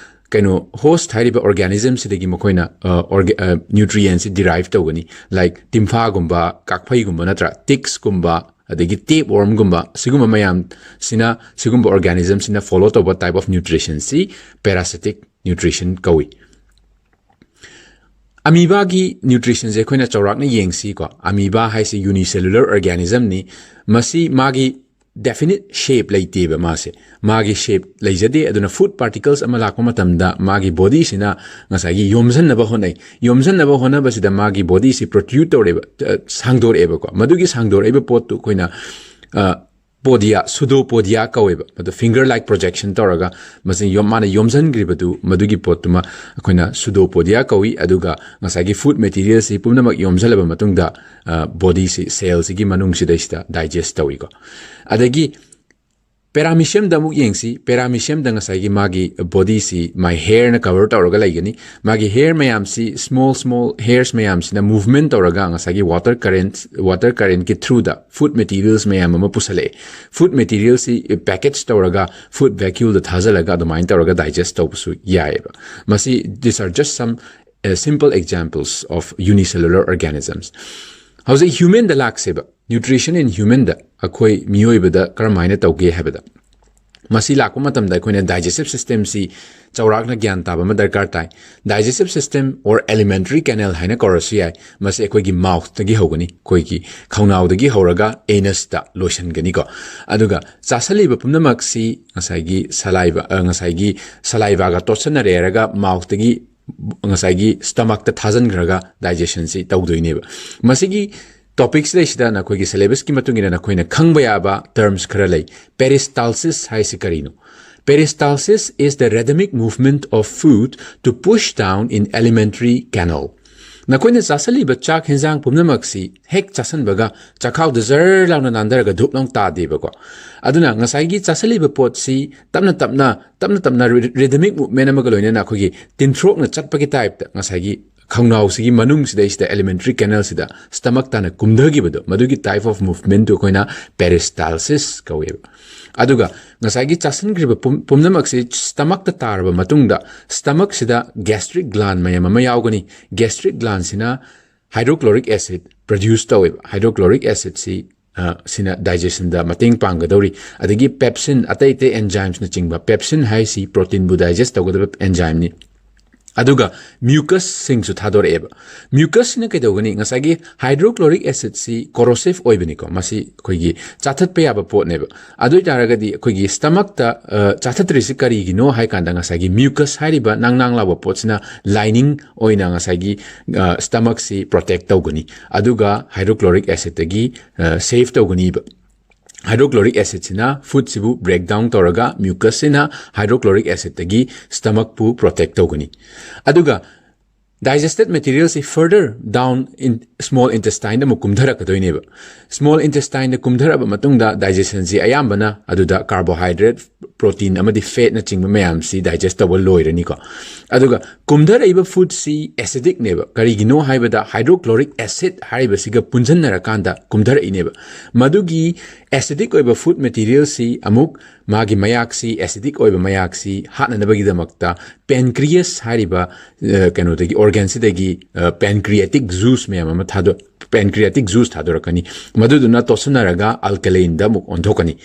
ꯀꯩꯅꯣ, host ꯍꯥꯏꯔꯤꯕ organismꯁꯤꯗꯒꯤ ꯃꯈꯣꯏꯅ, ꯑ, orga-, ꯑ, nutrientꯁꯤ derive ꯇꯧꯒꯅꯤ꯫ Like ꯇꯤꯝꯐꯥꯒꯨꯝꯕ, ꯀꯥꯛꯐꯩꯒꯨꯝꯕ ꯅꯠꯇ꯭ꯔꯥ, ticksꯀꯨꯝꯕ, ꯑꯗꯒꯤ tapewormꯒꯨꯝꯕ, ꯁꯤꯒꯨꯝꯕ ꯃꯌꯥꯝꯁꯤꯅ, ꯁꯤꯒꯨꯝꯕ organismꯁꯤꯅ follow ꯇꯧꯕ type of nutritionꯁꯤ parasitic nutrition ꯀꯧꯏ꯫ Amoebaꯒꯤ nutritionꯁꯦ ꯑꯩꯈꯣꯏꯅ ꯆꯥꯎꯔꯥꯛꯅ ꯌꯦꯡꯁꯤꯀꯣ꯫ Amoeba ꯍꯥꯏꯁꯤ unicellular organismꯅꯤ꯫ ꯃꯁꯤ ꯃꯥꯒꯤ definite shape ꯂꯩꯇꯦꯕ ꯃꯥꯁꯦ꯫ ꯃꯥꯒꯤ shape ꯂꯩꯖꯗꯦ꯫ ꯑꯗꯨꯅ food particles ꯑꯃ ꯂꯥꯛꯄ ꯃꯇꯝꯗ ꯃꯥꯒꯤ bodyꯁꯤꯅ ꯉꯁꯥꯏꯒꯤ ꯌꯣꯝꯁꯤꯟꯅꯕ ꯍꯣꯠꯅꯩ꯫ ꯌꯣꯝꯁꯤꯟꯅꯕ ꯍꯣꯠꯅꯕꯁꯤꯗ ꯃꯥꯒꯤ bodyꯁꯤ protrude ꯇꯧꯔꯛꯑꯦꯕ, ꯑ, ꯁꯥꯡꯗꯣꯔꯛꯑꯦꯕꯀꯣ꯫ ꯃꯗꯨꯒꯤ ꯁꯥꯡꯗꯣꯔꯛꯏꯕ ꯄꯣꯠꯇꯨ ꯑꯩꯈꯣꯏꯅ, ꯑ, ꯄꯣꯗꯤꯌꯥ, ꯁꯨꯗꯣꯄꯣꯗꯤꯌꯥ ꯀꯧꯋꯦꯕ꯫ ꯃꯗꯨ finger like projection ꯇꯧꯔꯒ ꯃꯁꯤ ꯌꯣꯝ-, ꯃꯥꯅ ꯌꯣꯝꯁꯤꯟꯈ꯭ꯔꯤꯕꯗꯨ, ꯃꯗꯨꯒꯤ ꯄꯣꯠꯇꯨꯃ ꯑꯩꯈꯣꯏꯅ ꯁꯨꯗꯣꯄꯣꯗꯤꯌꯥ ꯀꯧꯏ꯫ ꯑꯗꯨꯒ ꯉꯁꯥꯏꯒꯤ food materialꯁꯤ ꯄꯨꯝꯅꯃꯛ ꯌꯣꯝꯁꯤꯜꯂꯕ ꯃꯇꯨꯡꯗ, ꯑ, bodyꯁꯤ, cellꯁꯤꯒꯤ ꯃꯅꯨꯡꯁꯤꯗꯩꯁꯤꯗ digest ꯇꯧꯏꯀꯣ꯫ ꯑꯗꯒꯤ parameciumꯗ ꯑꯃꯨꯛ ꯌꯦꯡꯁꯤ꯫ Parameciumꯗ ꯉꯁꯥꯏꯒꯤ ꯃꯥꯒꯤ bodyꯁꯤ my hairꯅ cover ꯇꯧꯔꯒ ꯂꯩꯒꯅꯤ꯫ ꯃꯥꯒꯤ hair ꯃꯌꯥꯝꯁꯤ, small small hairs ꯃꯌꯥꯝꯁꯤꯅ movement ꯇꯧꯔꯒ ꯉꯁꯥꯏꯒꯤ water current, water currentꯀꯤ throughꯗ food materials ꯃꯌꯥꯝ ꯑꯃ ꯄꯨꯁꯜꯂꯛꯑꯦ꯫ Food materialꯁꯤ package ꯇꯧꯔꯒ food vacuoleꯗ ꯊꯥꯖꯤꯜꯂꯒ ꯑꯗꯨꯃꯥꯏꯅ ꯇꯧꯔꯒ digest ꯇꯧꯕꯁꯨ ꯌꯥꯏꯑꯕ꯫ ꯃꯁꯤ, these are just some, uh, simple examples of unicellular organisms. ꯍꯧꯖꯤꯛ humanꯗ ꯂꯥꯛꯁꯦꯕ꯫ Nutrition in humanꯗ ꯑꯩꯈꯣꯏ ꯃꯤꯑꯣꯏꯕꯗ ꯀꯔꯝꯍꯥꯏꯅ ꯇꯧꯒꯦ ꯍꯥꯏꯕꯗ, ꯃꯁꯤ ꯂꯥꯛꯄ ꯃꯇꯝꯗ ꯑꯩꯈꯣꯏꯅ digestive systemꯁꯤ ꯆꯥꯎꯔꯥꯛꯅ ꯒ꯭ꯌꯥꯟ ꯇꯥꯕ ꯑꯃ ꯗꯔꯀꯥꯔ ꯇꯥꯏ꯫ Digestive system or alimentary canal ꯍꯥꯏꯅ ꯀꯧꯔꯁꯨ ꯌꯥꯏ꯫ ꯃꯁꯤ ꯑꯩꯈꯣꯏꯒꯤ mouthꯇꯒꯤ ꯍꯧꯒꯅꯤ, ꯑꯩꯈꯣꯏꯒꯤ ꯈꯧꯅꯥꯎꯗꯒꯤ ꯍꯧꯔꯒ anusꯇ ꯂꯣꯏꯁꯤꯟꯒꯅꯤꯀꯣ꯫ ꯑꯗꯨꯒ ꯆꯥꯁꯜꯂꯤꯕ ꯄꯨꯝꯅꯃꯛꯁꯤ ꯉꯁꯥꯏꯒꯤ saliva, ꯑ, ꯉꯁꯥꯏꯒꯤ salivaꯒ ꯇꯣꯠꯁꯟꯅꯔꯦꯔꯒ mouthꯇꯒꯤ ꯉꯁꯥꯏꯒꯤ stomachꯇ ꯊꯥꯖꯤꯟꯈ꯭ꯔꯒ digestionꯁꯤ ꯇꯧꯗꯣꯏꯅꯦꯕ꯫ ꯃꯁꯤꯒꯤ topicꯁꯤꯗꯩꯁꯤꯗ ꯅꯈꯣꯏꯒꯤ syllabusꯀꯤ ꯃꯇꯨꯡ ꯏꯟꯅ ꯅꯈꯣꯏꯅ ꯈꯪꯕ ꯌꯥꯕ terms ꯈꯔ ꯂꯩ꯫ Peristalsis ꯍꯥꯏꯁꯤ ꯀꯔꯤꯅꯣ? Peristalsis is the rhythmic movement of food to push down in alimentary canal. ꯅꯈꯣꯏꯅ ꯆꯥꯁꯜꯂꯤꯕ ꯆꯥꯛ ꯍꯦꯟꯖꯥꯡ ꯄꯨꯝꯅꯃꯛꯁꯤ ꯍꯦꯛ ꯆꯥꯁꯟꯕꯒ ꯆꯥꯛꯈꯥꯎꯗ ꯖꯔ ꯂꯥꯎꯅ ꯅꯥꯟꯊꯔꯒ ꯙꯨꯞ ꯂꯥꯎ ꯇꯥꯗꯦꯕꯀꯣ꯫ ꯑꯗꯨꯅ ꯉꯁꯥꯏꯒꯤ ꯆꯥꯁꯜꯂꯤꯕ ꯄꯣꯠꯁꯤ ꯇꯞꯅ ꯇꯞꯅ, ꯇꯞꯅ ꯇꯞꯅ rhy-, rhythmic movement ꯑꯃꯒ ꯂꯣꯏꯅꯅ ꯑꯩꯈꯣꯏꯒꯤ ꯇꯤꯟꯊ꯭ꯔꯣꯛꯅ ꯆꯠꯄꯒꯤ typeꯇ ꯉꯁꯥꯏꯒꯤ ꯈꯧꯅꯥꯎꯁꯤꯒꯤ ꯃꯅꯨꯡꯁꯤꯗꯩꯁꯤꯗ alimentary canalꯁꯤꯗ stomach ꯇꯥꯅ ꯀꯨꯝꯊꯈꯤꯕꯗꯣ, ꯃꯗꯨꯒꯤ type of movementꯇꯨ ꯑꯩꯈꯣꯏꯅ peristalsis ꯀꯧꯋꯦꯕ꯫ ꯑꯗꯨꯒ ꯉꯁꯥꯏꯒꯤ ꯆꯥꯁꯤꯟꯈ꯭ꯔꯤꯕ ꯄꯨꯝ-, ꯄꯨꯝꯅꯃꯛꯁꯤ stomachꯇ ꯇꯥꯔꯕ ꯃꯇꯨꯡꯗ stomachꯁꯤꯗ gastric gland ꯃꯌꯥꯝ ꯑꯃ ꯌꯥꯎꯒꯅꯤ꯫ Gastric glandꯁꯤꯅ hydrochloric acid produce ꯇꯧꯋꯦꯕ꯫ Hydrochloric acidꯁꯤ, ꯑ, ꯁꯤꯅ digestionꯗ ꯃꯇꯦꯡ ꯄꯥꯡꯒꯗꯧꯔꯤ꯫ ꯑꯗꯒꯤ pepsin, ꯑꯇꯩ ꯑꯇꯩ enzymesꯅꯆꯤꯡꯕ, pepsin ꯍꯥꯏꯁꯤ proteinꯕꯨ digest ꯇꯧꯒꯗꯕ enzymeꯅꯤ꯫ ꯑꯗꯨꯒ mucusꯁꯤꯡꯁꯨ ꯊꯥꯗꯣꯔꯛꯑꯦꯕ꯫ Mucusꯁꯤꯅ ꯀꯩꯗꯧꯒꯅꯤ? ꯉꯁꯥꯏꯒꯤ hydrochloric acidꯁꯤ corrosive ꯑꯣꯏꯕꯅꯤꯀꯣ, ꯃꯁꯤ ꯑꯩꯈꯣꯏꯒꯤ ꯆꯥꯊꯠꯄ ꯌꯥꯕ ꯄꯣꯠꯅꯦꯕ꯫ ꯑꯗꯨ ꯑꯣꯏꯇꯥꯔꯒꯗꯤ ꯑꯩꯈꯣꯏꯒꯤ stomachꯇ, ꯑ, ꯆꯥꯊꯠꯇ꯭ꯔꯤꯁꯤ ꯀꯔꯤꯒꯤꯅꯣ ꯍꯥꯏ ꯀꯥꯟꯗ ꯉꯁꯥꯏꯒꯤ mucus ꯍꯥꯏꯔꯤꯕ ꯅꯥꯡ ꯅꯥꯡ ꯂꯥꯎꯕ ꯄꯣꯠꯁꯤꯅ lining ꯑꯣꯏꯅ ꯉꯁꯥꯏꯒꯤ, ꯑ, stomachꯁꯤ protect ꯇꯧꯒꯅꯤ, ꯑꯗꯨꯒ hydrochloric acidꯇꯒꯤ, ꯑ, save ꯇꯧꯒꯅꯤꯕ꯫ Hydrochloric acidꯁꯤꯅ foodꯁꯤꯕꯨ break down ꯇꯧꯔꯒ mucusꯁꯤꯅ hydrochloric acidꯇꯒꯤ stomachꯄꯨ protect ꯇꯧꯒꯅꯤ꯫ ꯑꯗꯨꯒ digested materialꯁꯤ further down in small intestineꯗ ꯑꯃꯨꯛ ꯀꯨꯝꯊꯔꯛꯀꯗꯣꯏꯅꯦꯕ꯫ Small intestineꯗ ꯀꯨꯝꯊꯔꯛꯑꯕ ꯃꯇꯨꯡꯗ digestionꯁꯤ ꯑꯌꯥꯝꯕꯅ ꯑꯗꯨꯗ carbohydrate, protein ꯑꯃꯗꯤ fatꯅꯆꯤꯡꯕ ꯃꯌꯥꯝꯁꯤ digest ꯇꯧꯕ ꯂꯣꯏꯔꯅꯤꯀꯣ꯫ ꯑꯗꯨꯒ ꯀꯨꯝꯊꯔꯛꯏꯕ foodꯁꯤ acidicꯅꯦꯕ꯫ ꯀꯔꯤꯒꯤꯅꯣ ꯍꯥꯏꯕꯗ hydrochloric acid ꯍꯥꯏꯔꯤꯕꯁꯤꯒ ꯄꯨꯟꯁꯤꯟꯅꯔꯀꯥꯟꯗ ꯀꯨꯝꯊꯔꯛꯏꯅꯦꯕ꯫ ꯃꯗꯨꯒꯤ acidic ꯑꯣꯏꯕ food materialꯁꯤ ꯑꯃꯨꯛ ꯃꯥꯒꯤ ꯃꯌꯥꯛꯁꯤ, acidic ꯑꯣꯏꯕ ꯃꯌꯥꯛꯁꯤ ꯍꯥꯠꯅꯅꯕꯒꯤꯗꯃꯛꯇ pancreas ꯍꯥꯏꯔꯤꯕ, ꯑ, ꯀꯩꯅꯣꯗꯒꯤ, organꯁꯤꯗꯒꯤ, ꯑ, pancreatic juice ꯃꯌꯥꯝ ꯑꯃ ꯊꯥꯗꯣꯛ pancreatic juice ꯊꯥꯗꯣꯔꯛꯀꯅꯤ꯫ ꯃꯗꯨꯗꯨꯅ ꯇꯣꯠꯁꯟꯅꯔꯒ alkalineꯗ ꯑꯃꯨꯛ ꯑꯣꯟꯊꯣꯛꯀꯅꯤ꯫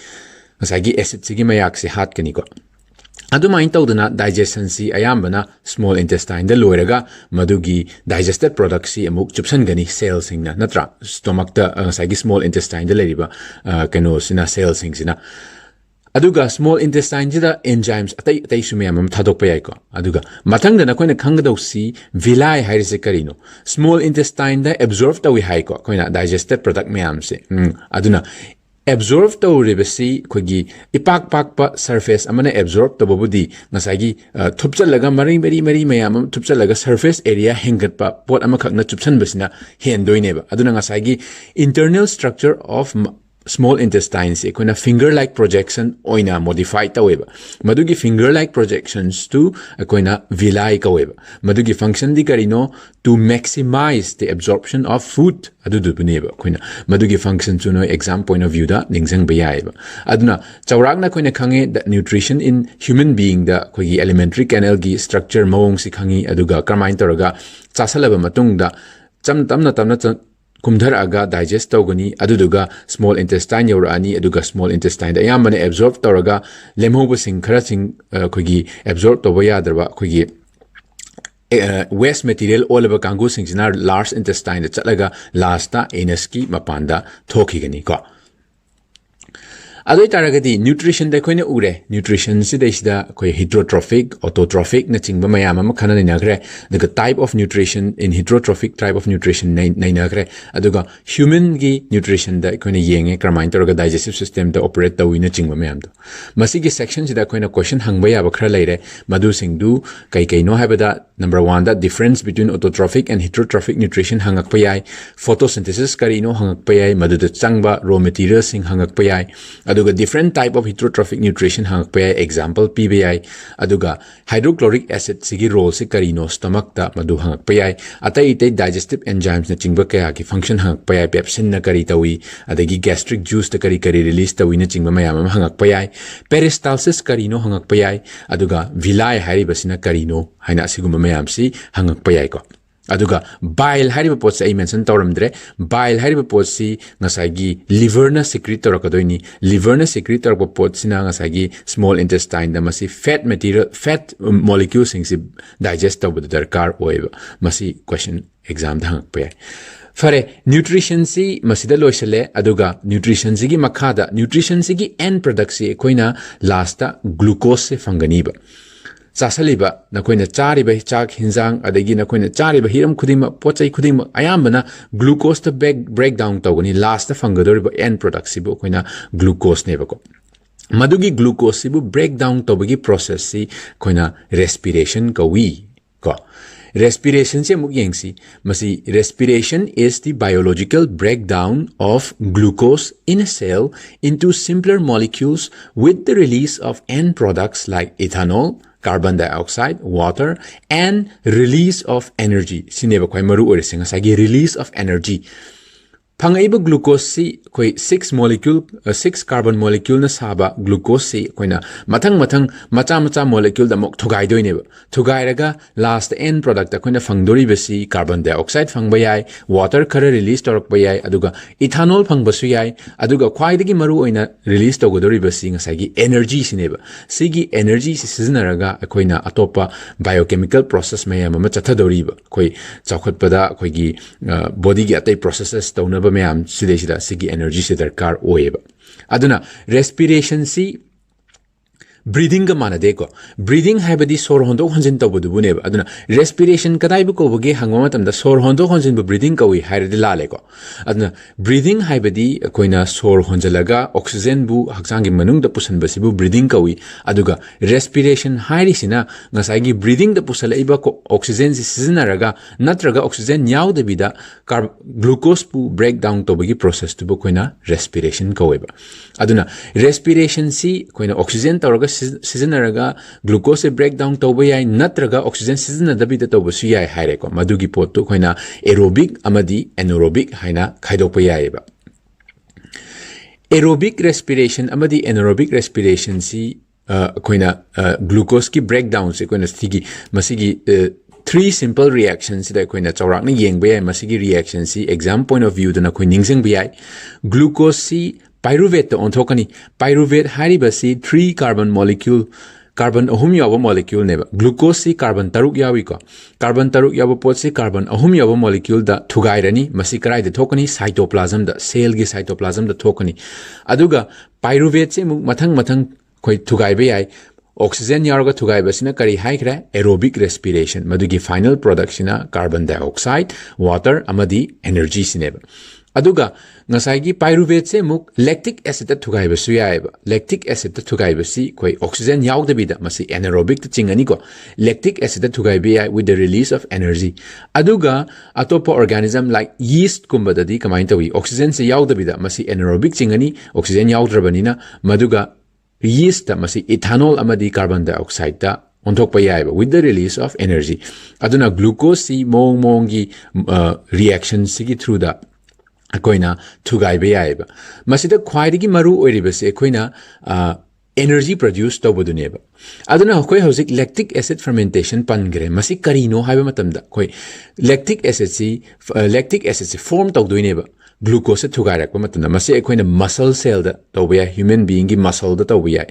ꯉꯁꯥꯏꯒꯤ acidꯁꯤꯒꯤ ꯃꯌꯥꯛꯁꯤ ꯍꯥꯠꯀꯅꯤꯀꯣ꯫ ꯑꯗꯨꯃꯥꯏꯅ ꯇꯧꯗꯅ digestionꯁꯤ ꯑꯌꯥꯝꯕꯅ small intestineꯗ ꯂꯣꯏꯔꯒ ꯃꯗꯨꯒꯤ digested productꯁꯤ ꯑꯃꯨꯛ ꯆꯨꯞꯁꯟꯒꯅꯤ cellꯁꯤꯡꯅ, ꯅꯠꯇ꯭ꯔꯥ? Stomachꯇ, ꯑ, ꯉꯁꯥꯏꯒꯤ small intestineꯗ ꯂꯩꯔꯤꯕ, ꯑ, ꯀꯩꯅꯣꯁꯤꯅ, cellꯁꯤꯡꯁꯤꯅ꯫ ꯑꯗꯨꯒ small intestineꯁꯤꯗ enzymes ꯑꯇꯩ ꯑꯇꯩꯁꯨ ꯃꯌꯥꯝ ꯑꯃ ꯊꯥꯗꯣꯛꯄ ꯌꯥꯏꯀꯣ꯫ ꯑꯗꯨꯒ ꯃꯊꯪꯗ ꯅꯈꯣꯏꯅ ꯈꯪꯒꯗꯧꯁꯤ villi ꯍꯥꯏꯔꯤꯁꯦ ꯀꯔꯤꯅꯣ? Small intestineꯗ absorb ꯇꯧꯏ ꯍꯥꯏꯀꯣ ꯑꯩꯈꯣꯏꯅ digested product ꯃꯌꯥꯝꯁꯦ꯫ ꯎꯝ, ꯑꯗꯨꯅ absorb ꯇꯧꯔꯤꯕꯁꯤ ꯑꯩꯈꯣꯏꯒꯤ ꯏꯄꯥꯛ ꯄꯥꯛꯄ surface ꯑꯃꯅ absorb ꯇꯧꯕꯕꯨꯗꯤ ꯉꯁꯥꯏꯒꯤ, ꯑ, ꯊꯨꯞꯆꯜꯂꯒ ꯃꯔꯤ ꯃꯔꯤ ꯃꯔꯤ ꯃꯌꯥꯝ ꯑꯃ ꯊꯨꯞꯆꯜꯂꯒ surface area ꯍꯦꯟꯒꯠꯄ ꯄꯣꯠ ꯑꯃꯈꯛꯅ ꯆꯨꯞꯁꯟꯕꯁꯤꯅ ꯍꯦꯟꯗꯣꯏꯅꯦꯕ꯫ ꯑꯗꯨꯅ ꯉꯁꯥꯏꯒꯤ internal structure of small intestineꯁꯦ ꯑꯩꯈꯣꯏꯅ finger like projection ꯑꯣꯏꯅ modify ꯇꯧꯋꯦꯕ꯫ ꯃꯗꯨꯒꯤ finger like projectionsꯇꯨ ꯑꯩꯈꯣꯏꯅ villi ꯀꯧꯋꯦꯕ꯫ ꯃꯗꯨꯒꯤ functionꯗꯤ ꯀꯔꯤꯅꯣ? To maximize the absorption of food, ꯑꯗꯨꯗꯨꯕꯨꯅꯦꯕ ꯑꯩꯈꯣꯏꯅ ꯃꯗꯨꯒꯤ functionꯁꯨ ꯅꯣꯏ exam point of viewꯗ ꯅꯤꯡꯁꯤꯡꯕ ꯌꯥꯏꯑꯕ꯫ ꯑꯗꯨꯅ ꯆꯥꯎꯔꯥꯛꯅ ꯑꯩꯈꯣꯏꯅ ꯈꯪꯉꯦ that nutrition in human beingꯗ ꯑꯩꯈꯣꯏꯒꯤ alimentary canalꯒꯤ structure ꯃꯑꯣꯡꯁꯤ ꯈꯪꯉꯤ, ꯑꯗꯨꯒ ꯀꯔꯝꯍꯥꯏꯅ ꯇꯧꯔꯒ ꯆꯥꯁꯜꯂꯕ ꯃꯇꯨꯡꯗ ꯆꯝ-, ꯇꯞꯅ ꯇꯞꯅ ꯆ-, ꯀꯨꯝꯊꯔꯛꯑꯒ digest ꯇꯧꯒꯅꯤ, ꯑꯗꯨꯗꯨꯒ small intestine ꯌꯧꯔꯛꯑꯅꯤ, ꯑꯗꯨꯒ small intestineꯗ ꯑꯌꯥꯝꯕꯅ absorb ꯇꯧꯔꯒ ꯂꯦꯝꯍꯧꯕꯁꯤꯡ ꯈꯔꯁꯤꯡ, ꯑ, ꯑꯩꯈꯣꯏꯒꯤ absorb ꯇꯧꯕ ꯌꯥꯗ꯭ꯔꯕ ꯑꯩꯈꯣꯏꯒꯤ, ꯑ, waste material ꯑꯣꯜꯂꯕ ꯀꯥꯡꯒꯨꯁꯤꯡꯁꯤꯅ large intestineꯗ ꯆꯠꯂꯒ lastꯇ anusꯀꯤ ꯃꯄꯥꯟꯗ ꯊꯣꯛꯈꯤꯒꯅꯤꯀꯣ꯫ ꯑꯗꯨ ꯑꯣꯏꯇꯥꯔꯒꯗꯤ ꯅ꯭ꯌꯨꯇ꯭ꯔꯤꯁꯟꯗ ꯑꯩꯈꯣꯏꯅ ꯎꯔꯦ, ꯅ꯭ꯌꯨꯇ꯭ꯔꯤꯁꯟꯁꯤꯗꯩꯁꯤꯗ ꯑꯩꯈꯣꯏ ꯍꯤꯇ꯭ꯔꯣꯇ꯭ꯔꯣꯐꯤꯛ, ꯑꯣꯇꯣꯇ꯭ꯔꯣꯐꯤꯛꯅꯆꯤꯡꯕ ꯃꯌꯥꯝ ꯑꯃ ꯈꯟꯅ ꯅꯩꯅꯈ꯭ꯔꯦ꯫ ꯑꯗꯨꯒ type of nutrition, in heterotrophic type of nutrition ꯅꯩ- ꯅꯩꯅꯈ꯭ꯔꯦ꯫ ꯑꯗꯨꯒ ꯍ꯭ꯌꯨꯃꯟꯒꯤ ꯅ꯭ꯌꯨꯇ꯭ꯔꯤꯁꯟꯗ ꯑꯩꯈꯣꯏꯅ ꯌꯦꯡꯉꯦ, ꯀꯔꯝꯍꯥꯏꯅ ꯇꯧꯔꯒ digestive systemꯗ operate ꯇꯧꯏꯅꯆꯤꯡꯕ ꯃꯌꯥꯝꯗꯣ꯫ ꯃꯁꯤꯒꯤ sectionꯁꯤꯗ ꯑꯩꯈꯣꯏꯅ question ꯍꯪꯕ ꯌꯥꯕ ꯈꯔ ꯂꯩꯔꯦ꯫ ꯃꯗꯨꯁꯤꯡꯗꯨ ꯀꯩ ꯀꯩꯅꯣ ꯍꯥꯏꯕꯗ, number oneꯗ difference between autotrophic and heterotrophic nutrition ꯍꯪꯉꯛꯄ ꯌꯥꯏ, photosynthesis ꯀꯔꯤꯅꯣ ꯍꯪꯉꯛꯄ ꯌꯥꯏ, ꯃꯗꯨꯗ ꯆꯪꯕ raw materialꯁꯤꯡ ꯍꯪꯉꯛꯄ ꯌꯥꯏ, ꯑꯗꯨꯒ different type of heterotrophic nutrition ꯍꯪꯉꯛꯄ ꯌꯥꯏ, example ꯄꯤꯕ ꯌꯥꯏ, ꯑꯗꯨꯒ hydrochloric acidꯁꯤꯒꯤ roleꯁꯤ ꯀꯔꯤꯅꯣ stomachꯇ, ꯃꯗꯨ ꯍꯪꯉꯛꯄ ꯌꯥꯏ, ꯑꯇꯩ ꯑꯇꯩ digestive enzymesꯅꯆꯤꯡꯕ ꯀꯌꯥꯒꯤ function ꯍꯪꯉꯛꯄ ꯌꯥꯏ, pepsinꯅ ꯀꯔꯤ ꯇꯧꯏ, ꯑꯗꯒꯤ gastric juiceꯇ ꯀꯔꯤ ꯀꯔꯤ release ꯇꯧꯏꯅꯆꯤꯡꯕ ꯃꯌꯥꯝ ꯑꯃ ꯍꯪꯉꯛꯄ ꯌꯥꯏ, peristalsis ꯀꯔꯤꯅꯣ ꯍꯪꯉꯛꯄ ꯌꯥꯏ, ꯑꯗꯨꯒ villi ꯍꯥꯏꯔꯤꯕꯁꯤꯅ ꯀꯔꯤꯅꯣ ꯍꯥꯏꯅ ꯑꯁꯤꯒꯨꯝꯕ ꯃꯌꯥꯝꯁꯤ ꯍꯪꯉꯛꯄ ꯌꯥꯏꯀꯣ꯫ ꯑꯗꯨꯒ bile ꯍꯥꯏꯔꯤꯕ ꯄꯣꯠꯁꯦ ꯑꯩ mention ꯇꯧꯔꯝꯗ꯭ꯔꯦ꯫ Bile ꯍꯥꯏꯔꯤꯕ ꯄꯣꯠꯁꯤ ꯉꯁꯥꯏꯒꯤ liverꯅ secrete ꯇꯧꯔꯛꯀꯗꯣꯏꯅꯤ꯫ Liverꯅ secrete ꯇꯧꯔꯛꯄ ꯄꯣꯠꯁꯤꯅ ꯉꯁꯥꯏꯒꯤ small intestineꯗ ꯃꯁꯤ fat material, fat moleculeꯁꯤꯡꯁꯤ digest ꯇꯧꯕꯗ ꯗꯔꯀꯥꯔ ꯑꯣꯏꯌꯦꯕ꯫ ꯃꯁꯤ question examꯗ ꯍꯪꯉꯛꯄ ꯌꯥꯏ꯫ ꯐꯔꯦ, nutritionꯁꯤ ꯃꯁꯤꯗ ꯂꯣꯏꯁꯤꯜꯂꯦ꯫ ꯑꯗꯨꯒ nutritionꯁꯤꯒꯤ ꯃꯈꯥꯗ, nutritionꯁꯤꯒꯤ end productꯁꯤ ꯑꯩꯈꯣꯏꯅ lastꯇ glucoseꯁꯦ ꯐꯪꯒꯅꯤꯕ꯫ ꯆꯥꯁꯜꯂꯤꯕ, ꯅꯈꯣꯏꯅ ꯆꯥꯔꯤꯕ ꯆꯥꯛ ꯍꯤꯟꯖꯥꯡ, ꯑꯗꯒꯤ ꯅꯈꯣꯏꯅ ꯆꯥꯔꯤꯕ ꯍꯤꯔꯝ ꯈꯨꯗꯤꯡꯃꯛ, ꯄꯣꯠ ꯆꯩ ꯈꯨꯗꯤꯡꯃꯛ ꯑꯌꯥꯝꯕꯅ glucoseꯇ break, break down ꯇꯧꯒꯅꯤ꯫ Lastꯇ ꯐꯪꯒꯗꯧꯔꯤꯕ end productꯁꯤꯕꯨ ꯑꯩꯈꯣꯏꯅ glucoseꯅꯦꯕꯀꯣ꯫ ꯃꯗꯨꯒꯤ glucoseꯁꯤꯕꯨ break down ꯇꯧꯕꯒꯤ processꯁꯤ ꯑꯩꯈꯣꯏꯅ respiration ꯀꯧꯏ ꯀꯣ꯫ Respirationꯁꯦ ꯑꯃꯨꯛ ꯌꯦꯡꯁꯤ꯫ ꯃꯁꯤ, "Respiration is the biological breakdown of glucose in a cell into simpler molecules with the release of end products like ethanol, carbon dioxide, water, and release of energy"꯫ ꯁꯤꯅꯦꯕ ꯈ꯭ꯋꯥꯏ ꯃꯔꯨ ꯑꯣꯏꯔꯤꯁꯦ, ꯉꯁꯥꯏꯒꯤ release of energy꯫ ꯐꯪꯉꯛꯏꯕ glucoseꯁꯤ ꯑꯩꯈꯣꯏ six molecule, six carbon moleculeꯅ ꯁꯥꯕ glucoseꯁꯤ ꯑꯩꯈꯣꯏꯅ ꯃꯊꯪ ꯃꯊꯪ ꯃꯆꯥ ꯃꯆꯥ moleculeꯗ ꯑꯃꯨꯛ ꯊꯨꯒꯥꯏꯗꯣꯏꯅꯦꯕ꯫ ꯊꯨꯒꯥꯏꯔꯒ last end product ꯑꯩꯈꯣꯏꯅ ꯐꯪꯗꯣꯔꯤꯕꯁꯤ carbon dioxide ꯐꯪꯕ ꯌꯥꯏ, water ꯈꯔ release ꯇꯧꯔꯛꯄ ꯌꯥꯏ, ꯑꯗꯨꯒ ethanol ꯐꯪꯕꯁꯨ ꯌꯥꯏ꯫ ꯑꯗꯨꯒ ꯈ꯭ꯋꯥꯏꯗꯒꯤ ꯃꯔꯨ ꯑꯣꯏꯅ release ꯇꯧꯒꯗꯧꯔꯤꯕꯁꯤ ꯉꯁꯥꯏꯒꯤ energyꯁꯤꯅꯦꯕ꯫ ꯁꯤꯒꯤ energyꯁꯤ ꯁꯤꯖꯤꯟꯅꯔꯒ ꯑꯩꯈꯣꯏꯅ ꯑꯇꯣꯞꯄ biochemical process ꯃꯌꯥꯝ ꯑꯃ ꯆꯠꯊꯗꯧꯔꯤꯕ꯫ ꯑꯩꯈꯣꯏ ꯆꯥꯎꯈꯠꯄꯗ ꯑꯩꯈꯣꯏꯒꯤ, ꯑ, bodyꯒꯤ ꯑꯇꯩ processes ꯇꯧꯅꯕ ꯃꯌꯥꯝ ꯁꯤꯗꯩꯁꯤꯗ ꯁꯤꯒꯤ energyꯁꯦ ꯗꯔꯀꯥꯔ ꯑꯣꯏꯌꯦꯕ꯫ ꯑꯗꯨꯅ respiration ꯁꯤ breathing ꯒ ꯃꯥꯟꯅꯗꯦꯀꯣ꯫ Breathing ꯍꯥꯏꯕꯗꯤ ꯁꯣꯔ ꯍꯣꯟꯗꯣꯛ ꯍꯣꯟꯖꯤꯟ ꯇꯧꯕꯗꯨꯕꯨꯅꯦꯕ꯫ ꯑꯗꯨꯅ respiration ꯀꯗꯥꯏꯕꯨ ꯀꯧꯕꯒꯦ ꯍꯪꯕ ꯃꯇꯝꯗ ꯁꯣꯔ ꯍꯣꯟꯗꯣꯛ ꯍꯣꯟꯖꯤꯟꯕꯨ breathing ꯀꯧꯏ ꯍꯥꯏꯔꯗꯤ ꯂꯥꯜꯂꯦꯀꯣ꯫ ꯑꯗꯨꯅ breathing ꯍꯥꯏꯕꯗꯤ ꯑꯩꯈꯣꯏꯅ ꯁꯣꯔ ꯍꯣꯟꯖꯤꯜꯂꯒ oxygen ꯕꯨ ꯍꯛꯆꯥꯡꯒꯤ ꯃꯅꯨꯡꯗ ꯄꯨꯁꯤꯟꯕꯁꯤꯕꯨ breathing ꯀꯧꯏ꯫ ꯑꯗꯨꯒ respiration ꯍꯥꯏꯔꯤꯁꯤꯅ ꯉꯁꯥꯏꯒꯤ breathing ꯗ ꯄꯨꯁꯜꯂꯛꯏꯕ ꯀꯣ-, oxygen ꯁꯤ ꯁꯤꯖꯤꯟꯅꯔꯒ ꯅꯠꯇ꯭ꯔꯒ oxygen ꯌꯥꯎꯗꯕꯤꯗ car-, glucose ꯄꯨ breakdown ꯇꯧꯕꯒꯤ process ꯇꯨꯕꯨ ꯑꯩꯈꯣꯏꯅ respiration ꯀꯧꯋꯦꯕ꯫ ꯑꯗꯨꯅ respiration ꯁꯤ ꯑꯩꯈꯣꯏꯅ oxygen ꯇꯧꯔꯒ ꯁꯤꯖ-, ꯁꯤꯖꯤꯟꯅꯔꯒ glucose ꯁꯦ breakdown ꯇꯧꯕ ꯌꯥꯏ, ꯅꯠꯇ꯭ꯔꯒ oxygen ꯁꯤꯖꯤꯟꯅꯗꯕꯤꯗ ꯇꯧꯕꯁꯨ ꯌꯥꯏ ꯍꯥꯏꯔꯦꯀꯣ꯫ ꯃꯗꯨꯒꯤ ꯄꯣꯠꯇꯨ ꯑꯩꯈꯣꯏꯅ aerobic ꯑꯃꯗꯤ anaerobic ꯍꯥꯏꯅ ꯈꯥꯏꯗꯣꯛꯄ ꯌꯥꯏꯑꯕ꯫ Aerobic respiration ꯑꯃꯗꯤ anaerobic respiration ꯁꯤ, ꯑ, ꯑꯩꯈꯣꯏꯅ, ꯑ, glucose ꯀꯤ breakdown ꯁꯦ ꯑꯩꯈꯣꯏꯅ ꯁꯤꯒꯤ, ꯃꯁꯤꯒꯤ, ꯑ, three simple reaction ꯁꯤꯗ ꯑꯩꯈꯣꯏꯅ ꯆꯥꯎꯔꯥꯛꯅ ꯌꯦꯡꯕ ꯌꯥꯏ꯫ ꯃꯁꯤꯒꯤ reaction ꯁꯤ exam point of view ꯗ ꯅꯈꯣꯏ ꯅꯤꯡꯁꯤꯡꯕ ꯌꯥꯏ꯫ Glucose ꯁꯤ pyruvate ꯇ ꯑꯣꯟꯊꯣꯛꯀꯅꯤ꯫ Pyruvate ꯍꯥꯏꯔꯤꯕꯁꯤ three carbon molecule, carbon ꯑꯍꯨꯝ ꯌꯥꯎꯕ molecule ꯅꯦꯕ꯫ Glucose ꯁꯤ carbon ꯇꯔꯨꯛ ꯌꯥꯎꯏꯀꯣ꯫ Carbon ꯇꯔꯨꯛ ꯌꯥꯎꯕ ꯄꯣꯠꯁꯤ carbon ꯑꯍꯨꯝ ꯌꯥꯎꯕ molecule ꯗ ꯊꯨꯒꯥꯏꯔꯅꯤ꯫ ꯃꯁꯤ ꯀꯗꯥꯏꯗ ꯊꯣꯛꯀꯅꯤ? Cytoplasm ꯗ, cell ꯒꯤ cytoplasm ꯗ ꯊꯣꯛꯀꯅꯤ꯫ ꯑꯗꯨꯒ pyruvate ꯁꯤ ꯑꯃꯨꯛ ꯃꯊꯪ ꯃꯊꯪ ꯑꯩꯈꯣꯏ ꯊꯨꯒꯥꯏꯕ ꯌꯥꯏ꯫ Oxygen ꯌꯥꯎꯔꯒ ꯊꯨꯒꯥꯏꯕꯁꯤꯅ ꯀꯔꯤ ꯍꯥꯏꯈ꯭ꯔꯦ? Aerobic respiration꯫ ꯃꯗꯨꯒꯤ final product ꯁꯤꯅ carbon dioxide, water ꯑꯃꯗꯤ energy ꯁꯤꯅꯦꯕ꯫ ꯑꯗꯨꯒ ꯉꯁꯥꯏꯒꯤ pyruvate ꯁꯦ ꯑꯃꯨꯛ lactic acid ꯇ ꯊꯨꯒꯥꯏꯕꯁꯨ ꯌꯥꯏꯑꯕ꯫ Lactic acid ꯇ ꯊꯨꯒꯥꯏꯕꯁꯤ ꯑꯩꯈꯣꯏ oxygen ꯌꯥꯎꯗꯕꯤꯗ, ꯃꯁꯤ anaerobic ꯇ ꯆꯤꯡꯒꯅꯤꯀꯣ꯫ Lactic acid ꯇ ꯊꯨꯒꯥꯏꯕ ꯌꯥꯏ with the release of energy꯫ ꯑꯗꯨꯒ ꯑꯇꯣꯞꯄ organism like yeast ꯀꯨꯝꯕꯗꯗꯤ ꯀꯃꯥꯏꯅ ꯇꯧꯏ? Oxygen ꯁꯦ ꯌꯥꯎꯗꯕꯤꯗ, ꯃꯁꯤ anaerobic ꯆꯤꯡꯒꯅꯤ, oxygen ꯌꯥꯎꯗ꯭ꯔꯕꯅꯤꯅ꯫ ꯃꯗꯨꯒ yeast ꯇ ꯃꯁꯤ ethanol ꯑꯃꯗꯤ carbon dioxide ꯇ ꯑꯣꯟꯊꯣꯛꯄ ꯌꯥꯏꯑꯕ, with the release of energy꯫ ꯑꯗꯨꯅ glucose ꯁꯤ ꯃꯑꯣꯡ ꯃꯑꯣꯡꯒꯤ, ꯑ, reaction ꯁꯤꯒꯤ through ꯗ ꯑꯩꯈꯣꯏꯅ ꯊꯨꯒꯥꯏꯕ ꯌꯥꯏꯑꯕ꯫ ꯃꯁꯤꯗ ꯈ꯭ꯋꯥꯏꯗꯒꯤ ꯃꯔꯨ ꯑꯣꯏꯔꯤꯕꯁꯤ ꯑꯩꯈꯣꯏꯅ, ꯑ, energy produce ꯇꯧꯕꯗꯨꯅꯦꯕ꯫ ꯑꯗꯨꯅ ꯑꯩꯈꯣꯏ ꯍꯧꯖꯤꯛ lactic acid fermentation ꯄꯟꯈ꯭ꯔꯦ꯫ ꯃꯁꯤ ꯀꯔꯤꯅꯣ ꯍꯥꯏꯕ ꯃꯇꯝꯗ, ꯑꯩꯈꯣꯏ lactic acid ꯁꯤ, ꯑ, lactic acid ꯁꯤ form ꯇꯧꯗꯣꯏꯅꯦꯕ glucose ꯁꯦ ꯊꯨꯒꯥꯏꯔꯛꯄ ꯃꯇꯝꯗ꯫ ꯃꯁꯤ ꯑꯩꯈꯣꯏꯅ muscle cell ꯗ ꯇꯧꯕ ꯌꯥꯏ, human being ꯒꯤ muscle ꯗ ꯇꯧꯕ ꯌꯥꯏ,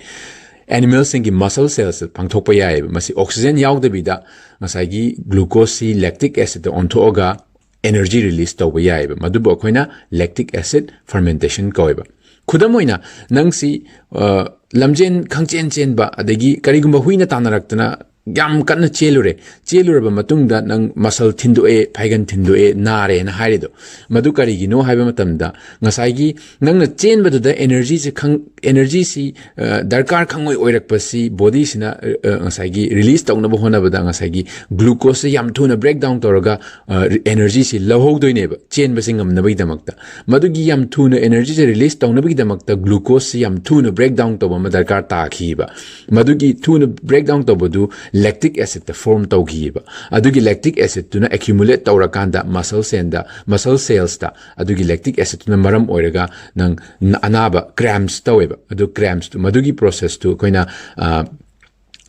animals ꯁꯤꯡꯒꯤ muscle cells ꯇ ꯄꯥꯡꯊꯣꯛꯄ ꯌꯥꯏꯑꯕ꯫ ꯃꯁꯤ oxygen ꯌꯥꯎꯗꯕꯤꯗ ꯉꯁꯥꯏꯒꯤ glucose ꯁꯤ lactic acid ꯇ ꯑꯣꯟꯊꯣꯛꯑꯒ energy release ꯇꯧꯕ ꯌꯥꯏꯑꯕ꯫ ꯃꯗꯨꯕꯨ ꯑꯩꯈꯣꯏꯅ lactic acid fermentation ꯀꯧꯋꯦꯕ꯫ ꯈꯨꯗꯝ ꯑꯣꯏꯅ, ꯅꯪꯁꯤ, ꯑ, ꯂꯝꯖꯦꯟ ꯈꯪꯆꯦꯟ ꯆꯦꯟꯕ, ꯑꯗꯒꯤ ꯀꯔꯤꯒꯨꯝꯕ ꯍꯨꯏꯅ ꯇꯥꯟꯅꯔꯛꯇꯅ ꯌꯥꯝ ꯀꯟꯅ ꯆꯦꯜꯂꯨꯔꯦ꯫ ꯆꯦꯜꯂꯨꯔꯕ ꯃꯇꯨꯡꯗ ꯅꯪ ꯃꯁꯜ ꯊꯤꯟꯗꯣꯛꯑꯦ, ꯐꯥꯏꯒꯟ ꯊꯤꯟꯗꯣꯛꯑꯦ, ꯅꯥꯔꯦꯅ ꯍꯥꯏꯔꯤꯗꯣ꯫ ꯃꯗꯨ ꯀꯔꯤꯒꯤꯅꯣ ꯍꯥꯏꯕ ꯃꯇꯝꯗ, ꯉꯁꯥꯏꯒꯤ ꯅꯪꯅ ꯆꯦꯟꯕꯗꯨꯗ energyꯁꯦ ꯈꯪ-, energyꯁꯤ, ꯑ, ꯗꯔꯀꯥꯔ ꯈꯪꯉꯣꯏ ꯑꯣꯏꯔꯛꯄꯁꯤ bodyꯁꯤꯅ, ꯑ, ꯑ, ꯉꯁꯥꯏꯒꯤ release ꯇꯧꯅꯕ ꯍꯣꯠꯅꯕꯗ ꯉꯁꯥꯏꯒꯤ glucoseꯁꯦ ꯌꯥꯝ ꯊꯨꯅ breakdown ꯇꯧꯔꯒ, ꯑ, energyꯁꯤ ꯂꯧꯍꯧꯗꯣꯏꯅꯦꯕ ꯆꯦꯟꯕꯁꯦ ꯉꯝꯅꯕꯒꯤꯗꯃꯛꯇ꯫ ꯃꯗꯨꯒꯤ ꯌꯥꯝ ꯊꯨꯅ energyꯁꯦ release ꯇꯧꯅꯕꯒꯤꯗꯃꯛꯇ glucoseꯁꯤ ꯌꯥꯝ ꯊꯨꯅ breakdown ꯇꯧꯕ ꯑꯃ ꯗꯔꯀꯥꯔ ꯇꯥꯈꯤꯕ꯫ ꯃꯗꯨꯒꯤ ꯊꯨꯅ breakdown ꯇꯧꯕꯗꯨ lactic acidꯇ form ꯇꯧꯈꯤꯕ꯫ ꯑꯗꯨꯒꯤ lactic acidꯇꯨꯅ accumulate ꯇꯧꯔꯀꯥꯟꯗ muscle cellꯗ, muscle cellsꯇ ꯑꯗꯨꯒꯤ lactic acidꯇꯨꯅ ꯃꯔꯝ ꯑꯣꯏꯔꯒ ꯅꯪ ꯅ-, ꯑꯅꯥꯕ cramps ꯇꯧꯋꯦꯕ꯫ ꯑꯗꯨ crampsꯇꯨ, ꯃꯗꯨꯒꯤ processꯇꯨ ꯑꯩꯈꯣꯏꯅ, ꯑ,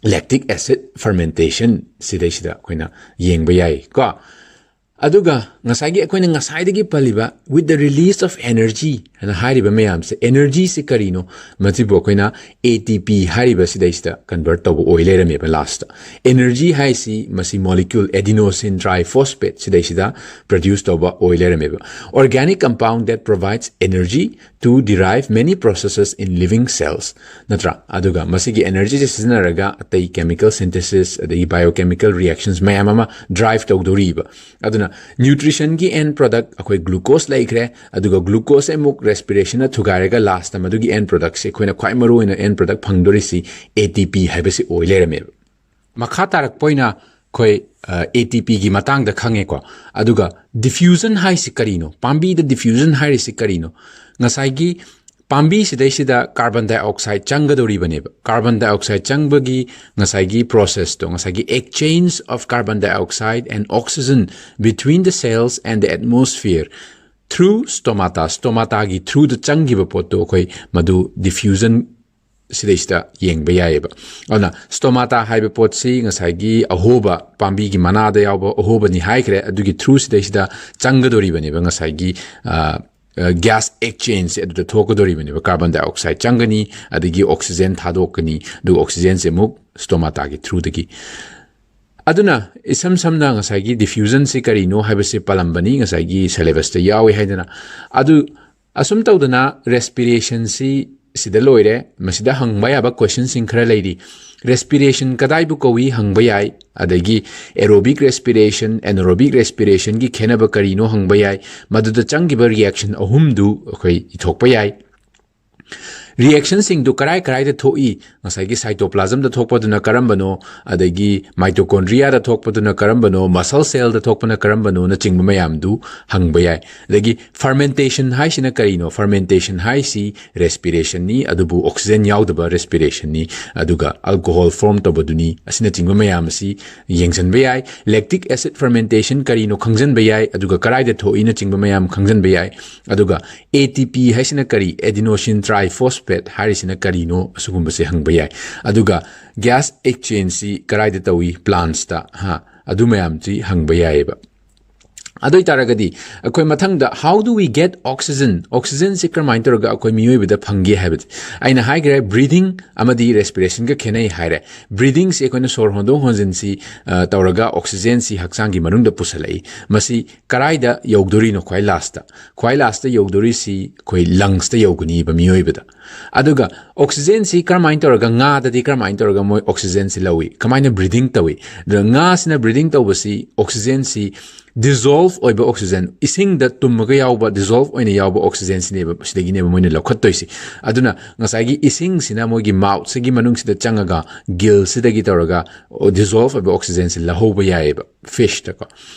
lactic acid fermentation ꯁꯤꯗꯩꯁꯤꯗ ꯑꯩꯈꯣꯏꯅ ꯌꯦꯡꯕ ꯌꯥꯏ ꯀꯣ꯫ ꯑꯗꯨꯒ ꯉꯁꯥꯏꯒꯤ ꯑꯩꯈꯣꯏꯅ ꯉꯁꯥꯏꯗꯒꯤ ꯄꯜꯂꯤꯕ with the release of energy ꯍꯥꯏꯅ ꯍꯥꯏꯔꯤꯕ ꯃꯌꯥꯝꯁꯦ, energyꯁꯤ ꯀꯔꯤꯅꯣ? ꯃꯁꯤꯕꯨ ꯑꯩꯈꯣꯏꯅ ATP ꯍꯥꯏꯔꯤꯕ ꯁꯤꯗꯩꯁꯤꯗ convert ꯇꯧꯕ ꯑꯣꯏ ꯂꯩꯔꯝꯃꯦꯕ lastꯇ꯫ Energy ꯍꯥꯏꯁꯤ ꯃꯁꯤ molecule adenosine triphosphate ꯁꯤꯗꯩꯁꯤꯗ produce ꯇꯧꯕ ꯑꯣꯏ ꯂꯩꯔꯝꯃꯦꯕ꯫ Organic compound that provides energy to derive many processes in living cells, ꯅꯠꯇ꯭ꯔꯥ? ꯑꯗꯨꯒ ꯃꯁꯤꯒꯤ energyꯁꯦ ꯁꯤꯖꯤꯟꯅꯔꯒ ꯑꯇꯩ chemical synthesis ꯑꯗꯒꯤ biochemical reactions ꯃꯌꯥꯝ ꯑꯃ drive ꯇꯧꯗꯣꯔꯤꯕ꯫ ꯑꯗꯨꯅ nutritionꯒꯤ end product ꯑꯩꯈꯣꯏ glucose ꯂꯩꯈ꯭ꯔꯦ, ꯑꯗꯨꯒ glucose ꯑꯃꯨꯛ respirationꯅ ꯊꯨꯒꯥꯏꯔꯒ lastꯇ ꯃꯗꯨꯒꯤ end productꯁꯦ ꯑꯩꯈꯣꯏꯅ ꯈ꯭ꯋꯥꯏ ꯃꯔꯨꯑꯣꯏꯅ end product ꯐꯪꯗꯣꯔꯤꯁꯤ ATP ꯍꯥꯏꯕꯁꯤ ꯑꯣꯏ ꯂꯩꯔꯝꯃꯦꯕ꯫ ꯃꯈꯥ ꯇꯥꯔꯛꯄ ꯑꯣꯏꯅ ꯑꯩꯈꯣꯏ, ꯑ, ATPꯒꯤ ꯃꯇꯥꯡꯗ ꯈꯪꯉꯦꯀꯣ꯫ ꯑꯗꯨꯒ diffusion ꯍꯥꯏꯁꯤ ꯀꯔꯤꯅꯣ? ꯄꯥꯝꯕꯤꯗ diffusion ꯍꯥꯏꯔꯤꯁꯤ ꯀꯔꯤꯅꯣ? ꯉꯁꯥꯏꯒꯤ ꯄꯥꯝꯕꯤꯁꯤꯗꯩꯁꯤꯗ carbon dioxide ꯆꯪꯒꯗꯧꯔꯤꯕꯅꯦꯕ꯫ Carbon dioxide ꯆꯪꯕꯒꯤ ꯉꯁꯥꯏꯒꯤ processꯇꯣ, ꯉꯁꯥꯏꯒꯤ exchange of carbon dioxide and oxygen between the cells and the atmosphere through stomata, stomataꯒꯤ throughꯗ ꯆꯪꯈꯤꯕ ꯄꯣꯠꯇꯣ ꯑꯩꯈꯣꯏ ꯃꯗꯨ diffusion ꯁꯤꯗꯩꯁꯤꯗ ꯌꯦꯡꯕ ꯌꯥꯏꯑꯕ꯫ ꯑꯗꯨꯅ stomata ꯍꯥꯏꯕ ꯄꯣꯠꯁꯤ ꯉꯁꯥꯏꯒꯤ ꯑꯍꯣꯕ, ꯄꯥꯝꯕꯤꯒꯤ ꯃꯅꯥꯗ ꯌꯥꯎꯕ ꯑꯍꯣꯕꯅꯤ ꯍꯥꯏꯈ꯭ꯔꯦ꯫ ꯑꯗꯨꯒꯤ through ꯁꯤꯗꯩꯁꯤꯗ ꯆꯪꯒꯗꯧꯔꯤꯕꯅꯦꯕ ꯉꯁꯥꯏꯒꯤ, ꯑ, ꯑ, gas exchangeꯁꯦ ꯑꯗꯨꯗ ꯊꯣꯛꯀꯗꯧꯔꯤꯕꯅꯦꯕ꯫ Carbon dioxide ꯆꯪꯒꯅꯤ, ꯑꯗꯒꯤ oxygen ꯊꯥꯗꯣꯛꯀꯅꯤ, ꯑꯗꯨꯒ oxygenꯁꯦ ꯑꯃꯨꯛ stomataꯒꯤ throughꯗꯒꯤ꯫ ꯑꯗꯨꯅ ꯏꯁꯝ ꯁꯝꯅ ꯉꯁꯥꯏꯒꯤ diffusionꯁꯤ ꯀꯔꯤꯅꯣ ꯍꯥꯏꯕꯁꯤ ꯄꯥꯜꯂꯝꯕꯅꯤ, ꯉꯁꯥꯏꯒꯤ syllabusꯇ ꯌꯥꯎꯏ ꯍꯥꯏꯗꯅ꯫ ꯑꯗꯨ ꯑꯁꯨꯝ ꯇꯧꯗꯅ ꯔꯦꯁꯄꯤꯔꯦꯁꯟꯁꯤ ꯁꯤꯗ ꯂꯣꯏꯔꯦ꯫ ꯃꯁꯤꯗ ꯍꯪꯕ ꯌꯥꯕ ꯀꯣꯏꯁꯟꯁꯤꯡ ꯈꯔ ꯂꯩꯔꯤ꯫ ꯔꯦꯁꯄꯤꯔꯦꯁꯟ ꯀꯗꯥꯏꯕꯨ ꯀꯧꯏ ꯍꯪꯕ ꯌꯥꯏ, ꯑꯗꯒꯤ aerobic respiration, anaerobic respiration ꯒꯤ ꯈꯦꯠꯅꯕ ꯀꯔꯤꯅꯣ ꯍꯪꯕ ꯌꯥꯏ꯫ ꯃꯗꯨꯗ ꯆꯪꯈꯤꯕ ꯔꯤꯌꯦꯛꯁꯟ ꯑꯍꯨꯝꯗꯨ ꯑꯩꯈꯣꯏ ꯏꯊꯣꯛꯄ ꯌꯥꯏ꯫ ꯔꯤꯌꯦꯛꯁꯟꯁꯤꯡꯗꯨ ꯀꯔꯥꯏ ꯀꯔꯥꯏꯗ ꯊꯣꯛꯏ? ꯉꯁꯥꯏꯒꯤ ꯁꯥꯏꯇꯣꯄ꯭ꯂꯥꯖꯝꯗ ꯊꯣꯛꯄꯗꯨꯅ ꯀꯔꯝꯕꯅꯣ, ꯑꯗꯒꯤ ꯃꯥꯏꯇꯣꯀꯣꯟꯗ꯭ꯔꯤꯌꯥꯗ ꯊꯣꯛꯄꯗꯨꯅ ꯀꯔꯝꯕꯅꯣ, ꯃꯁꯜ ꯁꯦꯜꯗ ꯊꯣꯛꯄꯅ ꯀꯔꯝꯕꯅꯣꯅꯆꯤꯡꯕ ꯃꯌꯥꯝꯗꯨ ꯍꯪꯕ ꯌꯥꯏ꯫ ꯑꯗꯒꯤ ꯐꯔꯃꯦꯟꯇꯦꯁꯟ ꯍꯥꯏꯁꯤꯅ ꯀꯔꯤꯅꯣ? ꯐꯔꯃꯦꯟꯇꯦꯁꯟ ꯍꯥꯏꯁꯤ ꯔꯦꯁꯄꯤꯔꯦꯁꯟꯅꯤ, ꯑꯗꯨꯕꯨ ꯑꯣꯛꯁꯤꯖꯦꯟ ꯌꯥꯎꯗꯕ ꯔꯦꯁꯄꯤꯔꯦꯁꯟꯅꯤ, ꯑꯗꯨꯒ ꯑꯜꯀꯣꯍꯣꯜ ꯐꯣꯔꯝ ꯇꯧꯕꯗꯨꯅꯤ, ꯑꯁꯤꯅꯆꯤꯡꯕ ꯃꯌꯥꯝ ꯑꯁꯤ ꯌꯦꯡꯁꯤꯟꯕ ꯌꯥꯏ꯫ ꯂꯦꯛꯇꯤꯛ ꯑꯦꯁꯤꯠ ꯐꯔꯃꯦꯟꯇꯦꯁꯟ ꯀꯔꯤꯅꯣ ꯈꯪꯖꯤꯟꯕ ꯌꯥꯏ, ꯑꯗꯨꯒ ꯀꯗꯥꯏꯗ ꯊꯣꯛꯏꯅꯆꯤꯡꯕ ꯃꯌꯥꯝ ꯈꯪꯖꯤꯟꯕ ꯌꯥꯏ꯫ ꯑꯗꯨꯒ ꯑꯦ ꯇꯤ ꯄꯤ ꯍꯥꯏꯁꯤꯅ ꯀꯔꯤ, ꯑꯦꯗꯤꯅꯣꯁꯤꯟ ꯇ꯭ꯔꯥꯏꯐꯣꯁꯐꯦꯠ ꯍꯥꯏꯔꯤꯁꯤꯅ ꯀꯔꯤꯅꯣ, ꯑꯁꯤꯒꯨꯝꯕꯁꯦ ꯍꯪꯕ ꯌꯥꯏ꯫ ꯑꯗꯨꯒ ꯒ꯭ꯌꯥꯁ ꯑꯦꯛꯁꯆꯦꯟꯖꯁꯤ ꯀꯗꯥꯏꯗ ꯇꯧꯏ? ꯄ꯭ꯂꯥꯟꯠꯁꯇ, ꯍꯥ, ꯑꯗꯨ ꯃꯌꯥꯝꯁꯤ ꯍꯪꯕ ꯌꯥꯏꯑꯕ꯫ ꯑꯗꯨ ꯑꯣꯏꯇꯥꯔꯒꯗꯤ ꯑꯩꯈꯣꯏ ꯃꯊꯪꯗ, how do we get oxygen? ꯑꯣꯛꯁꯤꯖꯦꯟꯁꯤ ꯀꯔꯝꯍꯥꯏꯅ ꯇꯧꯔꯒ ꯑꯩꯈꯣꯏ ꯃꯤꯑꯣꯏꯕꯗ ꯐꯪꯒꯦ ꯍꯥꯏꯕꯗꯤ, ꯑꯩꯅ ꯍꯥꯏꯈ꯭ꯔꯦ, ꯕ꯭ꯔꯤꯗꯤꯡ ꯑꯃꯗꯤ ꯔꯦꯁꯄꯤꯔꯦꯁꯟꯒ ꯈꯦꯠꯅꯩ ꯍꯥꯏꯔꯦ꯫ ꯕ꯭ꯔꯤꯗꯤꯡꯁꯤ ꯑꯩꯈꯣꯏꯅ ꯁꯣꯔ ꯍꯣꯟꯗꯣꯛ ꯍꯣꯟꯖꯤꯟꯁꯤ, ꯑ, ꯇꯧꯔꯒ ꯑꯣꯛꯁꯤꯖꯦꯟꯁꯤ ꯍꯛꯆꯥꯡꯒꯤ ꯃꯅꯨꯡꯗ ꯄꯨꯁꯜꯂꯛꯏ꯫ ꯃꯁꯤ ꯀꯔꯥꯏꯗ ꯌꯧꯗꯣꯔꯤꯅꯣ? ꯈ꯭ꯋꯥꯏ ꯂꯥꯁꯇ, ꯈ꯭ꯋꯥꯏ ꯂꯥꯁꯇ ꯌꯧꯗꯣꯔꯤꯁꯤ ꯑꯩꯈꯣꯏ ꯂꯪꯁꯇ ꯌꯧꯒꯅꯤꯕ ꯃꯤꯑꯣꯏꯕꯗ꯫ ꯑꯗꯨꯒ ꯑꯣꯛꯁꯤꯖꯦꯟꯁꯤ ꯀꯔꯝꯍꯥꯏꯅ ꯇꯧꯔꯒ, ꯉꯥꯗꯗꯤ ꯀꯔꯝꯍꯥꯏꯅ ꯇꯧꯔꯒ ꯃꯣꯏ ꯑꯣꯛꯁꯤꯖꯦꯟꯁꯤ ꯂꯧꯏ? ꯀꯃꯥꯏꯅ ꯕ꯭ꯔꯤꯗꯤꯡ ꯇꯧꯏ? ꯑꯗꯨꯅ ꯉꯥꯁꯤꯅ ꯕ꯭ꯔꯤꯗꯤꯡ ꯇꯧꯕꯁꯤ ꯑꯣꯛꯁꯤꯖꯦꯟꯁꯤ ꯗꯤꯖꯣꯜꯐ ꯑꯣꯏꯕ ꯑꯣꯛꯁꯤꯖꯦꯟ, ꯏꯁꯤꯡꯗ ꯇꯨꯝꯃꯒ ꯌꯥꯎꯕ, ꯗꯤꯖꯣꯜꯐ ꯑꯣꯏꯅ ꯌꯥꯎꯕ ꯑꯣꯛꯁꯤꯖꯦꯟꯁꯤꯅꯦꯕ, ꯁꯤꯗꯒꯤꯅꯦꯕ ꯃꯣꯏꯅ ꯂꯧꯈꯠꯇꯣꯏꯁꯤ꯫ ꯑꯗꯨꯅ ꯉꯁꯥꯏꯒꯤ ꯏꯁꯤꯡꯁꯤꯅ ꯃꯣꯏꯒꯤ ꯃꯥꯎꯠꯁꯤꯒꯤ ꯃꯅꯨꯡꯁꯤꯗ ꯆꯪꯉꯒ, ꯒꯤꯜꯁꯤꯗꯒꯤ ꯇꯧꯔꯒ ꯗꯤꯖꯣꯜꯐ ꯑꯣꯏꯕ ꯑꯣꯛꯁꯤꯖꯦꯟꯁꯤ ꯂꯧꯍꯧꯕ ꯌꯥꯏꯑꯕ ꯐꯤꯁꯇꯀꯣ꯫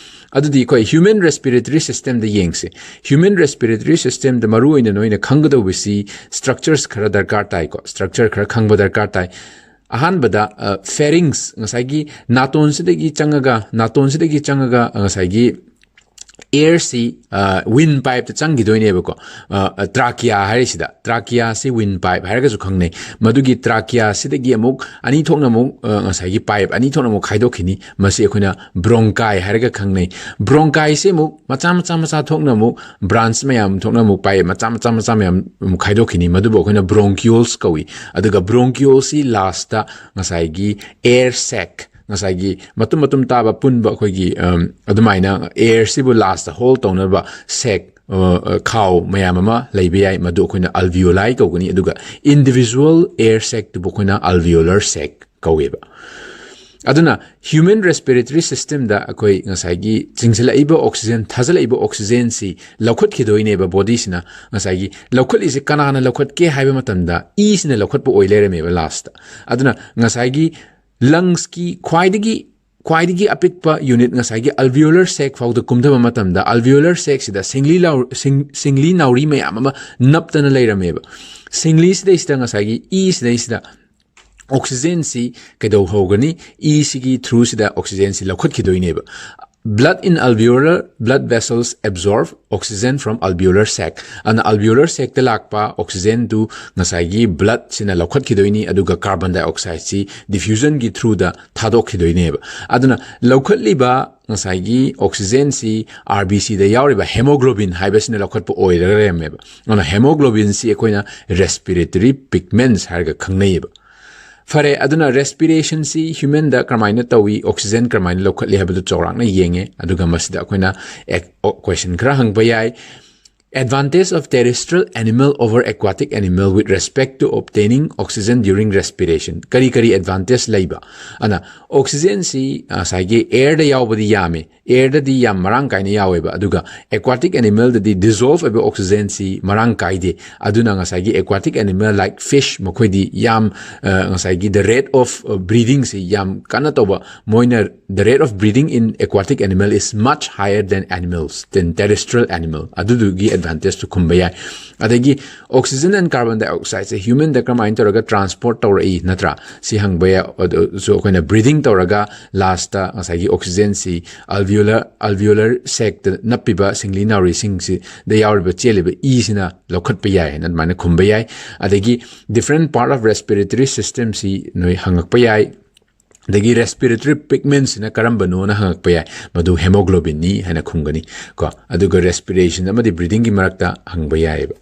ꯑꯗꯨꯗꯤ ꯑꯩꯈꯣꯏ ꯍ꯭ꯌꯨꯃꯦꯟ ꯔꯦꯁꯄꯤꯔꯦꯇꯔꯤ ꯁꯤꯁꯇꯦꯝꯗ ꯌꯦꯡꯁꯦ꯫ ꯍ꯭ꯌꯨꯃꯦꯟ ꯔꯦꯁꯄꯤꯔꯦꯇꯔꯤ ꯁꯤꯁꯇꯦꯝꯗ ꯃꯔꯨ ꯑꯣꯏꯅ ꯅꯣꯏꯅ ꯈꯪꯒꯗꯧꯕꯁꯤ ꯁ꯭ꯇ꯭ꯔꯛꯆꯔꯁ ꯈꯔ ꯗꯔꯀꯥꯔ ꯇꯥꯏꯀꯣ꯫ ꯁ꯭ꯇ꯭ꯔꯛꯆꯔ ꯈꯔ ꯈꯪꯕ ꯗꯔꯀꯥꯔ ꯇꯥꯏ꯫ ꯑꯍꯥꯟꯕꯗ, ꯑ, ꯐꯦꯔꯤꯡꯁ, ꯉꯁꯥꯏꯒꯤ ꯅꯥꯇꯣꯟꯁꯤꯗꯒꯤ ꯆꯪꯉꯒ, ꯅꯥꯇꯣꯟꯁꯤꯗꯒꯤ ꯆꯪꯉꯒ, ꯑ, ꯉꯁꯥꯏꯒꯤ ꯑꯦꯌꯔꯁꯤ, ꯑ, ꯋꯤꯟ ꯄꯥꯏꯞꯇ ꯆꯪꯈꯤꯗꯣꯏꯅꯦꯕꯀꯣ꯫ ꯑ, ꯇ꯭ꯔꯥꯀꯤꯌꯥ ꯍꯥꯏꯔꯤꯁꯤꯗ, ꯇ꯭ꯔꯥꯀꯤꯌꯥꯁꯤ ꯋꯤꯟ ꯄꯥꯏꯞ ꯍꯥꯏꯔꯒꯁꯨ ꯈꯪꯅꯩ꯫ ꯃꯗꯨꯒꯤ ꯇ꯭ꯔꯥꯀꯤꯌꯥꯁꯤꯗꯒꯤ ꯑꯃꯨꯛ ꯑꯅꯤ ꯊꯣꯛꯅ ꯑꯃꯨꯛ, ꯑ, ꯉꯁꯥꯏꯒꯤ ꯄꯥꯏꯞ ꯑꯅꯤ ꯊꯣꯛꯅ ꯑꯃꯨꯛ ꯈꯥꯏꯗꯣꯛꯈꯤꯅꯤ꯫ ꯃꯁꯤ ꯑꯩꯈꯣꯏꯅ ꯕ꯭ꯔꯣꯡꯀꯥꯏ ꯍꯥꯏꯔꯒ ꯈꯪꯅꯩ꯫ ꯕ꯭ꯔꯣꯡꯀꯥꯏꯁꯤ ꯑꯃꯨꯛ ꯃꯆꯥ ꯃꯆꯥ ꯃꯆꯥ ꯊꯣꯛꯅ ꯑꯃꯨꯛ, ꯕ꯭ꯔꯥꯟꯁ ꯃꯌꯥꯝ ꯊꯣꯛꯅ ꯑꯃꯨꯛ ꯄꯥꯏꯞ ꯃꯆꯥ ꯃꯆꯥ ꯃꯆꯥ ꯃꯌꯥꯝ ꯑꯃꯨꯛ ꯈꯥꯏꯗꯣꯛꯈꯤꯅꯤ꯫ ꯃꯗꯨꯕꯨ ꯑꯩꯈꯣꯏꯅ ꯕ꯭ꯔꯣꯡꯀꯤꯌꯣꯜꯁ ꯀꯧꯏ꯫ ꯑꯗꯨꯒ ꯕ꯭ꯔꯣꯡꯀꯤꯌꯣꯜꯁꯤ ꯂꯥꯁꯇ ꯉꯁꯥꯏꯒꯤ ꯑꯦꯌꯔ ꯁꯦꯛ, ꯉꯁꯥꯏꯒꯤ ꯃꯇꯨꯝ ꯃꯇꯨꯝ ꯇꯥꯕ ꯄꯨꯟꯕ ꯑꯩꯈꯣꯏꯒꯤ, ꯑꯝ, ꯑꯗꯨꯃꯥꯏꯅ ꯑꯦꯌꯔꯁꯤꯕꯨ ꯂꯥꯁꯇ ꯍꯣꯜ ꯇꯧꯅꯕ ꯁꯦꯛ, ꯈꯥꯎ ꯃꯌꯥꯝ ꯑꯃ ꯂꯩꯕ ꯌꯥꯏ, ꯃꯗꯨ ꯑꯩꯈꯣꯏꯅ alveoli ꯀꯧꯒꯅꯤ꯫ ꯑꯗꯨꯒ individual air sacꯇꯨꯕꯨ ꯑꯩꯈꯣꯏꯅ alveolar sac ꯀꯧꯋꯦꯕ꯫ ꯑꯗꯨꯅ human respiratory systemꯗ ꯑꯩꯈꯣꯏ ꯉꯁꯥꯏꯒꯤ ꯆꯤꯡꯁꯤꯜꯂꯛꯏꯕ oxygen, ꯊꯥꯖꯤꯜꯂꯛꯏꯕ oxygenꯁꯤ ꯂꯧꯈꯠꯈꯤꯗꯣꯏꯅꯦꯕ bodyꯁꯤꯅ꯫ ꯉꯁꯥꯏꯒꯤ ꯂꯧꯈꯠꯂꯤꯁꯦ ꯀꯅꯥꯅ ꯂꯧꯈꯠꯀꯦ ꯍꯥꯏꯕ ꯃꯇꯝꯗ ꯏꯁꯤꯅ ꯂꯧꯈꯠꯄ ꯑꯣꯏ ꯂꯩꯔꯝꯃꯦꯕ lastꯇ꯫ ꯑꯗꯨꯅ ꯉꯁꯥꯏꯒꯤ lungsꯀꯤ ꯈ꯭ꯋꯥꯏꯗꯒꯤ ꯈ꯭ꯋꯥꯏꯗꯒꯤ ꯑꯄꯤꯛꯄ unit ꯉꯁꯥꯏꯒꯤ alveolar sac ꯐꯥꯎꯗ ꯀꯨꯝꯊꯕ ꯃꯇꯝꯗ alveolar sacꯁꯤꯗ ꯁꯤꯡꯂꯤ ꯂꯥꯎ-, ꯁꯤꯡ-, ꯁꯤꯡꯂꯤ ꯅꯥꯎꯔꯤ ꯃꯌꯥꯝ ꯑꯃ ꯅꯞꯇꯅ ꯂꯩꯔꯝꯃꯦꯕ꯫ ꯁꯤꯡꯂꯤꯁꯤꯗꯩꯁꯤꯗ ꯉꯁꯥꯏꯒꯤ ꯏꯁꯤꯗꯩꯁꯤꯗ oxygenꯁꯤ ꯀꯩꯗꯧꯍꯧꯒꯅꯤ? ꯏꯁꯤꯒꯤ throughꯁꯤꯗ oxygenꯁꯤ ꯂꯧꯈꯠꯈꯤꯗꯣꯏꯅꯦꯕ꯫ Blood in alveolar blood vessels absorb oxygen from alveolar sac. ꯑꯗꯨꯅ alveolar sacꯇ ꯂꯥꯛꯄ oxygenꯗꯨ ꯉꯁꯥꯏꯒꯤ bloodꯁꯤꯅ ꯂꯧꯈꯠꯈꯤꯗꯣꯏꯅꯤ, ꯑꯗꯨꯒ carbon dioxideꯁꯤ diffusionꯒꯤ throughꯗ ꯊꯥꯗꯣꯛꯈꯤꯗꯣꯏꯅꯦꯕ꯫ ꯑꯗꯨꯅ ꯂꯧꯈꯠꯂꯤꯕ ꯉꯁꯥꯏꯒꯤ oxygenꯁꯤ RBCꯗ ꯌꯥꯎꯔꯤꯕ hemoglobin ꯍꯥꯏꯕꯁꯤꯅ ꯂꯧꯈꯠꯄ ꯑꯣꯏꯔꯒ ꯂꯩꯔꯝꯃꯦꯕ꯫ ꯑꯗꯨꯅ hemoglobinꯁꯤ ꯑꯩꯈꯣꯏꯅ respiratory pigments ꯍꯥꯏꯔꯒ ꯈꯪꯅꯩꯌꯦꯕ꯫ ꯐꯔꯦ, ꯑꯗꯨꯅ respirationꯁꯤ humanꯗ ꯀꯔꯝꯍꯥꯏꯅ ꯇꯧꯏ, oxygen ꯀꯔꯝꯍꯥꯏꯅ ꯂꯧꯈꯠꯂꯤ ꯍꯥꯏꯕꯗꯨ ꯆꯥꯎꯔꯥꯛꯅ ꯌꯦꯡꯉꯦ꯫ ꯑꯗꯨꯒ ꯃꯁꯤꯗ ꯑꯩꯈꯣꯏꯅ question ꯈꯔ ꯍꯪꯕ ꯌꯥꯏ꯫ Advantage of terrestrial animal over aquatic animal with respect to obtaining oxygen during respiration. ꯀꯔꯤ ꯀꯔꯤ advantage ꯂꯩꯕ? ꯑꯗꯨꯅ oxygenꯁꯤ ꯉꯁꯥꯏꯒꯤ airꯗ ꯌꯥꯎꯕꯗꯤ ꯌꯥꯝꯃꯤ, airꯗꯗꯤ ꯌꯥꯝ ꯃꯔꯥꯡ ꯀꯥꯏꯅ ꯌꯥꯎꯋꯦꯕ, ꯑꯗꯨꯒ aquatic animalꯗꯗꯤ dissolve ꯑꯣꯏꯕ oxygenꯁꯤ ꯃꯔꯥꯡ ꯀꯥꯏꯗꯦ꯫ ꯑꯗꯨꯅ ꯉꯁꯥꯏꯒꯤ aquatic animal like fish ꯃꯈꯣꯏꯗꯤ ꯌꯥꯝ, ꯑ, ꯉꯁꯥꯏꯒꯤ the rate of breathingꯁꯤ ꯌꯥꯝ ꯀꯟꯅ ꯇꯧꯕ, ꯃꯣꯏꯅ the rate of breathing in aquatic animal is much higher than animals, than terrestrial animal꯫ ꯑꯗꯨꯗꯨꯒꯤ advantageꯇꯨ ꯈꯨꯝꯕ ꯌꯥꯏ꯫ ꯑꯗꯒꯤ oxygen and carbon dioxideꯁꯦ humanꯗ ꯀꯔꯝꯍꯥꯏꯅ ꯇꯧꯔꯒ transport ꯇꯧꯔꯛꯏ, ꯅꯠꯇ꯭ꯔꯥ? ꯁꯤ ꯍꯪꯕ ꯌꯥꯏ꯫ ꯑꯗꯨꯁꯨ ꯑꯩꯈꯣꯏꯅ breathing ꯇꯧꯔꯒ lastꯇ ꯉꯁꯥꯏꯒꯤ oxygenꯁꯤ alveolar, alveolar sacꯇ ꯅꯞꯄꯤꯕ ꯁꯤꯡꯂꯤ ꯅꯥꯎꯔꯤꯁꯤꯡꯁꯤꯗ ꯌꯥꯎꯔꯤꯕ, ꯆꯦꯜꯂꯤꯕ ꯏꯁꯤꯅ ꯂꯧꯈꯠꯄ ꯌꯥꯏ ꯍꯥꯏꯅ ꯑꯗꯨꯃꯥꯏꯅ ꯈꯨꯝꯕ ꯌꯥꯏ꯫ ꯑꯗꯒꯤ different part of respiratory systemꯁꯤ ꯅꯣꯏ ꯍꯪꯉꯛꯄ ꯌꯥꯏ꯫ ꯑꯗꯒꯤ respiratory pigment ꯁꯤꯅ ꯀꯔꯝꯕꯅꯣꯅ ꯍꯪꯉꯛꯄ ꯌꯥꯏ, ꯃꯗꯨ hemoglobin ꯅꯤ ꯍꯥꯏꯅ ꯈꯨꯝꯒꯅꯤ ꯀꯣ꯫ ꯑꯗꯨꯒ respiration ꯑꯃꯗꯤ breathing ꯒꯤ ꯃꯔꯛꯇ ꯍꯪꯕ ꯌꯥꯏꯑꯕ꯫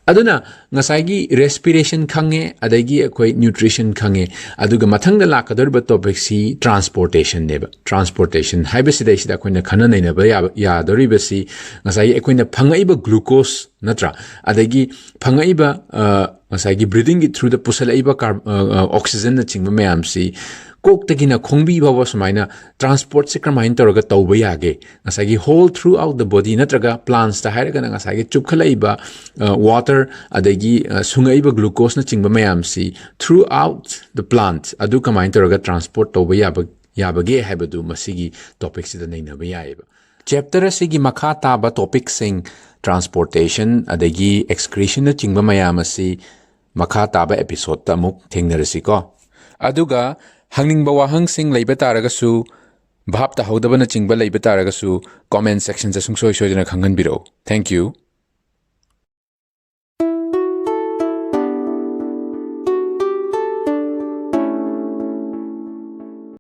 ꯑꯗꯨꯅ ꯉꯁꯥꯏꯒꯤ respiration ꯈꯪꯉꯦ, ꯑꯗꯒꯤ ꯑꯩꯈꯣꯏ nutrition ꯈꯪꯉꯦ, ꯑꯗꯨꯒ ꯃꯊꯪꯗ ꯂꯥꯛꯀꯗꯧꯔꯤꯕ topic ꯁꯤ transportation ꯅꯦꯕ꯫ Transportation ꯍꯥꯏꯕꯁꯤꯗꯩꯁꯤꯗ ꯑꯩꯈꯣꯏꯅ ꯈꯟꯅ ꯅꯩꯅꯕ ꯌꯥꯕ, ꯌꯥꯗꯧꯔꯤꯕꯁꯤ ꯉꯁꯥꯏꯒꯤ ꯑꯩꯈꯣꯏꯅ ꯐꯪꯉꯛꯏꯕ glucose ꯅꯠꯇ꯭ꯔꯥ, ꯑꯗꯒꯤ ꯐꯪꯉꯛꯏꯕ, ꯑ, ꯉꯁꯥꯏꯒꯤ breathing ꯒꯤ through ꯗ ꯄꯨꯁꯜꯂꯛꯏꯕ car-, ꯑ, ꯑ, oxygen ꯅꯆꯤꯡꯕ ꯃꯌꯥꯝꯁꯤ ꯀꯣꯛꯇꯒꯤꯅ ꯈꯣꯡꯕꯤ ꯐꯥꯎꯕ ꯁꯨꯃꯥꯏꯅ transport ꯁꯦ ꯀꯔꯝꯍꯥꯏꯅ ꯇꯧꯔꯒ ꯇꯧꯕ ꯌꯥꯒꯦ? ꯉꯁꯥꯏꯒꯤ whole throughout the body, ꯅꯠꯇ꯭ꯔꯒ plants ꯇ ꯍꯥꯏꯔꯒꯅ ꯉꯁꯥꯏꯒꯤ ꯆꯨꯞꯈꯠꯂꯛꯏꯕ, ꯑ, water, ꯑꯗꯒꯤ, ꯑ, ꯁꯨꯡꯉꯛꯏꯕ glucose ꯅꯆꯤꯡꯕ ꯃꯌꯥꯝꯁꯤ throughout the plant ꯑꯗꯨ ꯀꯃꯥꯏꯅ ꯇꯧꯔꯒ transport ꯇꯧꯕ ꯌꯥꯕ, ꯌꯥꯕꯒꯦ ꯍꯥꯏꯕꯗꯨ ꯃꯁꯤꯒꯤ topic ꯁꯤꯗ ꯅꯩꯅꯕ ꯌꯥꯏꯑꯕ꯫ Chapter ꯑꯁꯤꯒꯤ ꯃꯈꯥ ꯇꯥꯕ topic ꯁꯤꯡ, transportation ꯑꯗꯒꯤ excretion ꯅꯆꯤꯡꯕ ꯃꯌꯥꯝ ꯑꯁꯤ ꯃꯈꯥ ꯇꯥꯕ episode ꯇ ꯑꯃꯨꯛ ꯊꯦꯡꯅꯔꯁꯤꯀꯣ꯫ ꯑꯗꯨꯒ ꯍꯪꯅꯤꯡꯕ ꯋꯥꯍꯪꯁꯤꯡ ꯂꯩꯕ ꯇꯥꯔꯒꯁꯨ, ꯚꯥꯞ ꯇꯥꯍꯧꯗꯕꯅꯆꯤꯡꯕ ꯂꯩꯕ ꯇꯥꯔꯒꯁꯨ, comment section ꯗ ꯁꯨꯡꯁꯣꯏ ꯁꯣꯏꯗꯅ ꯈꯪꯍꯟꯕꯤꯔꯛꯎ꯫ Thank you꯫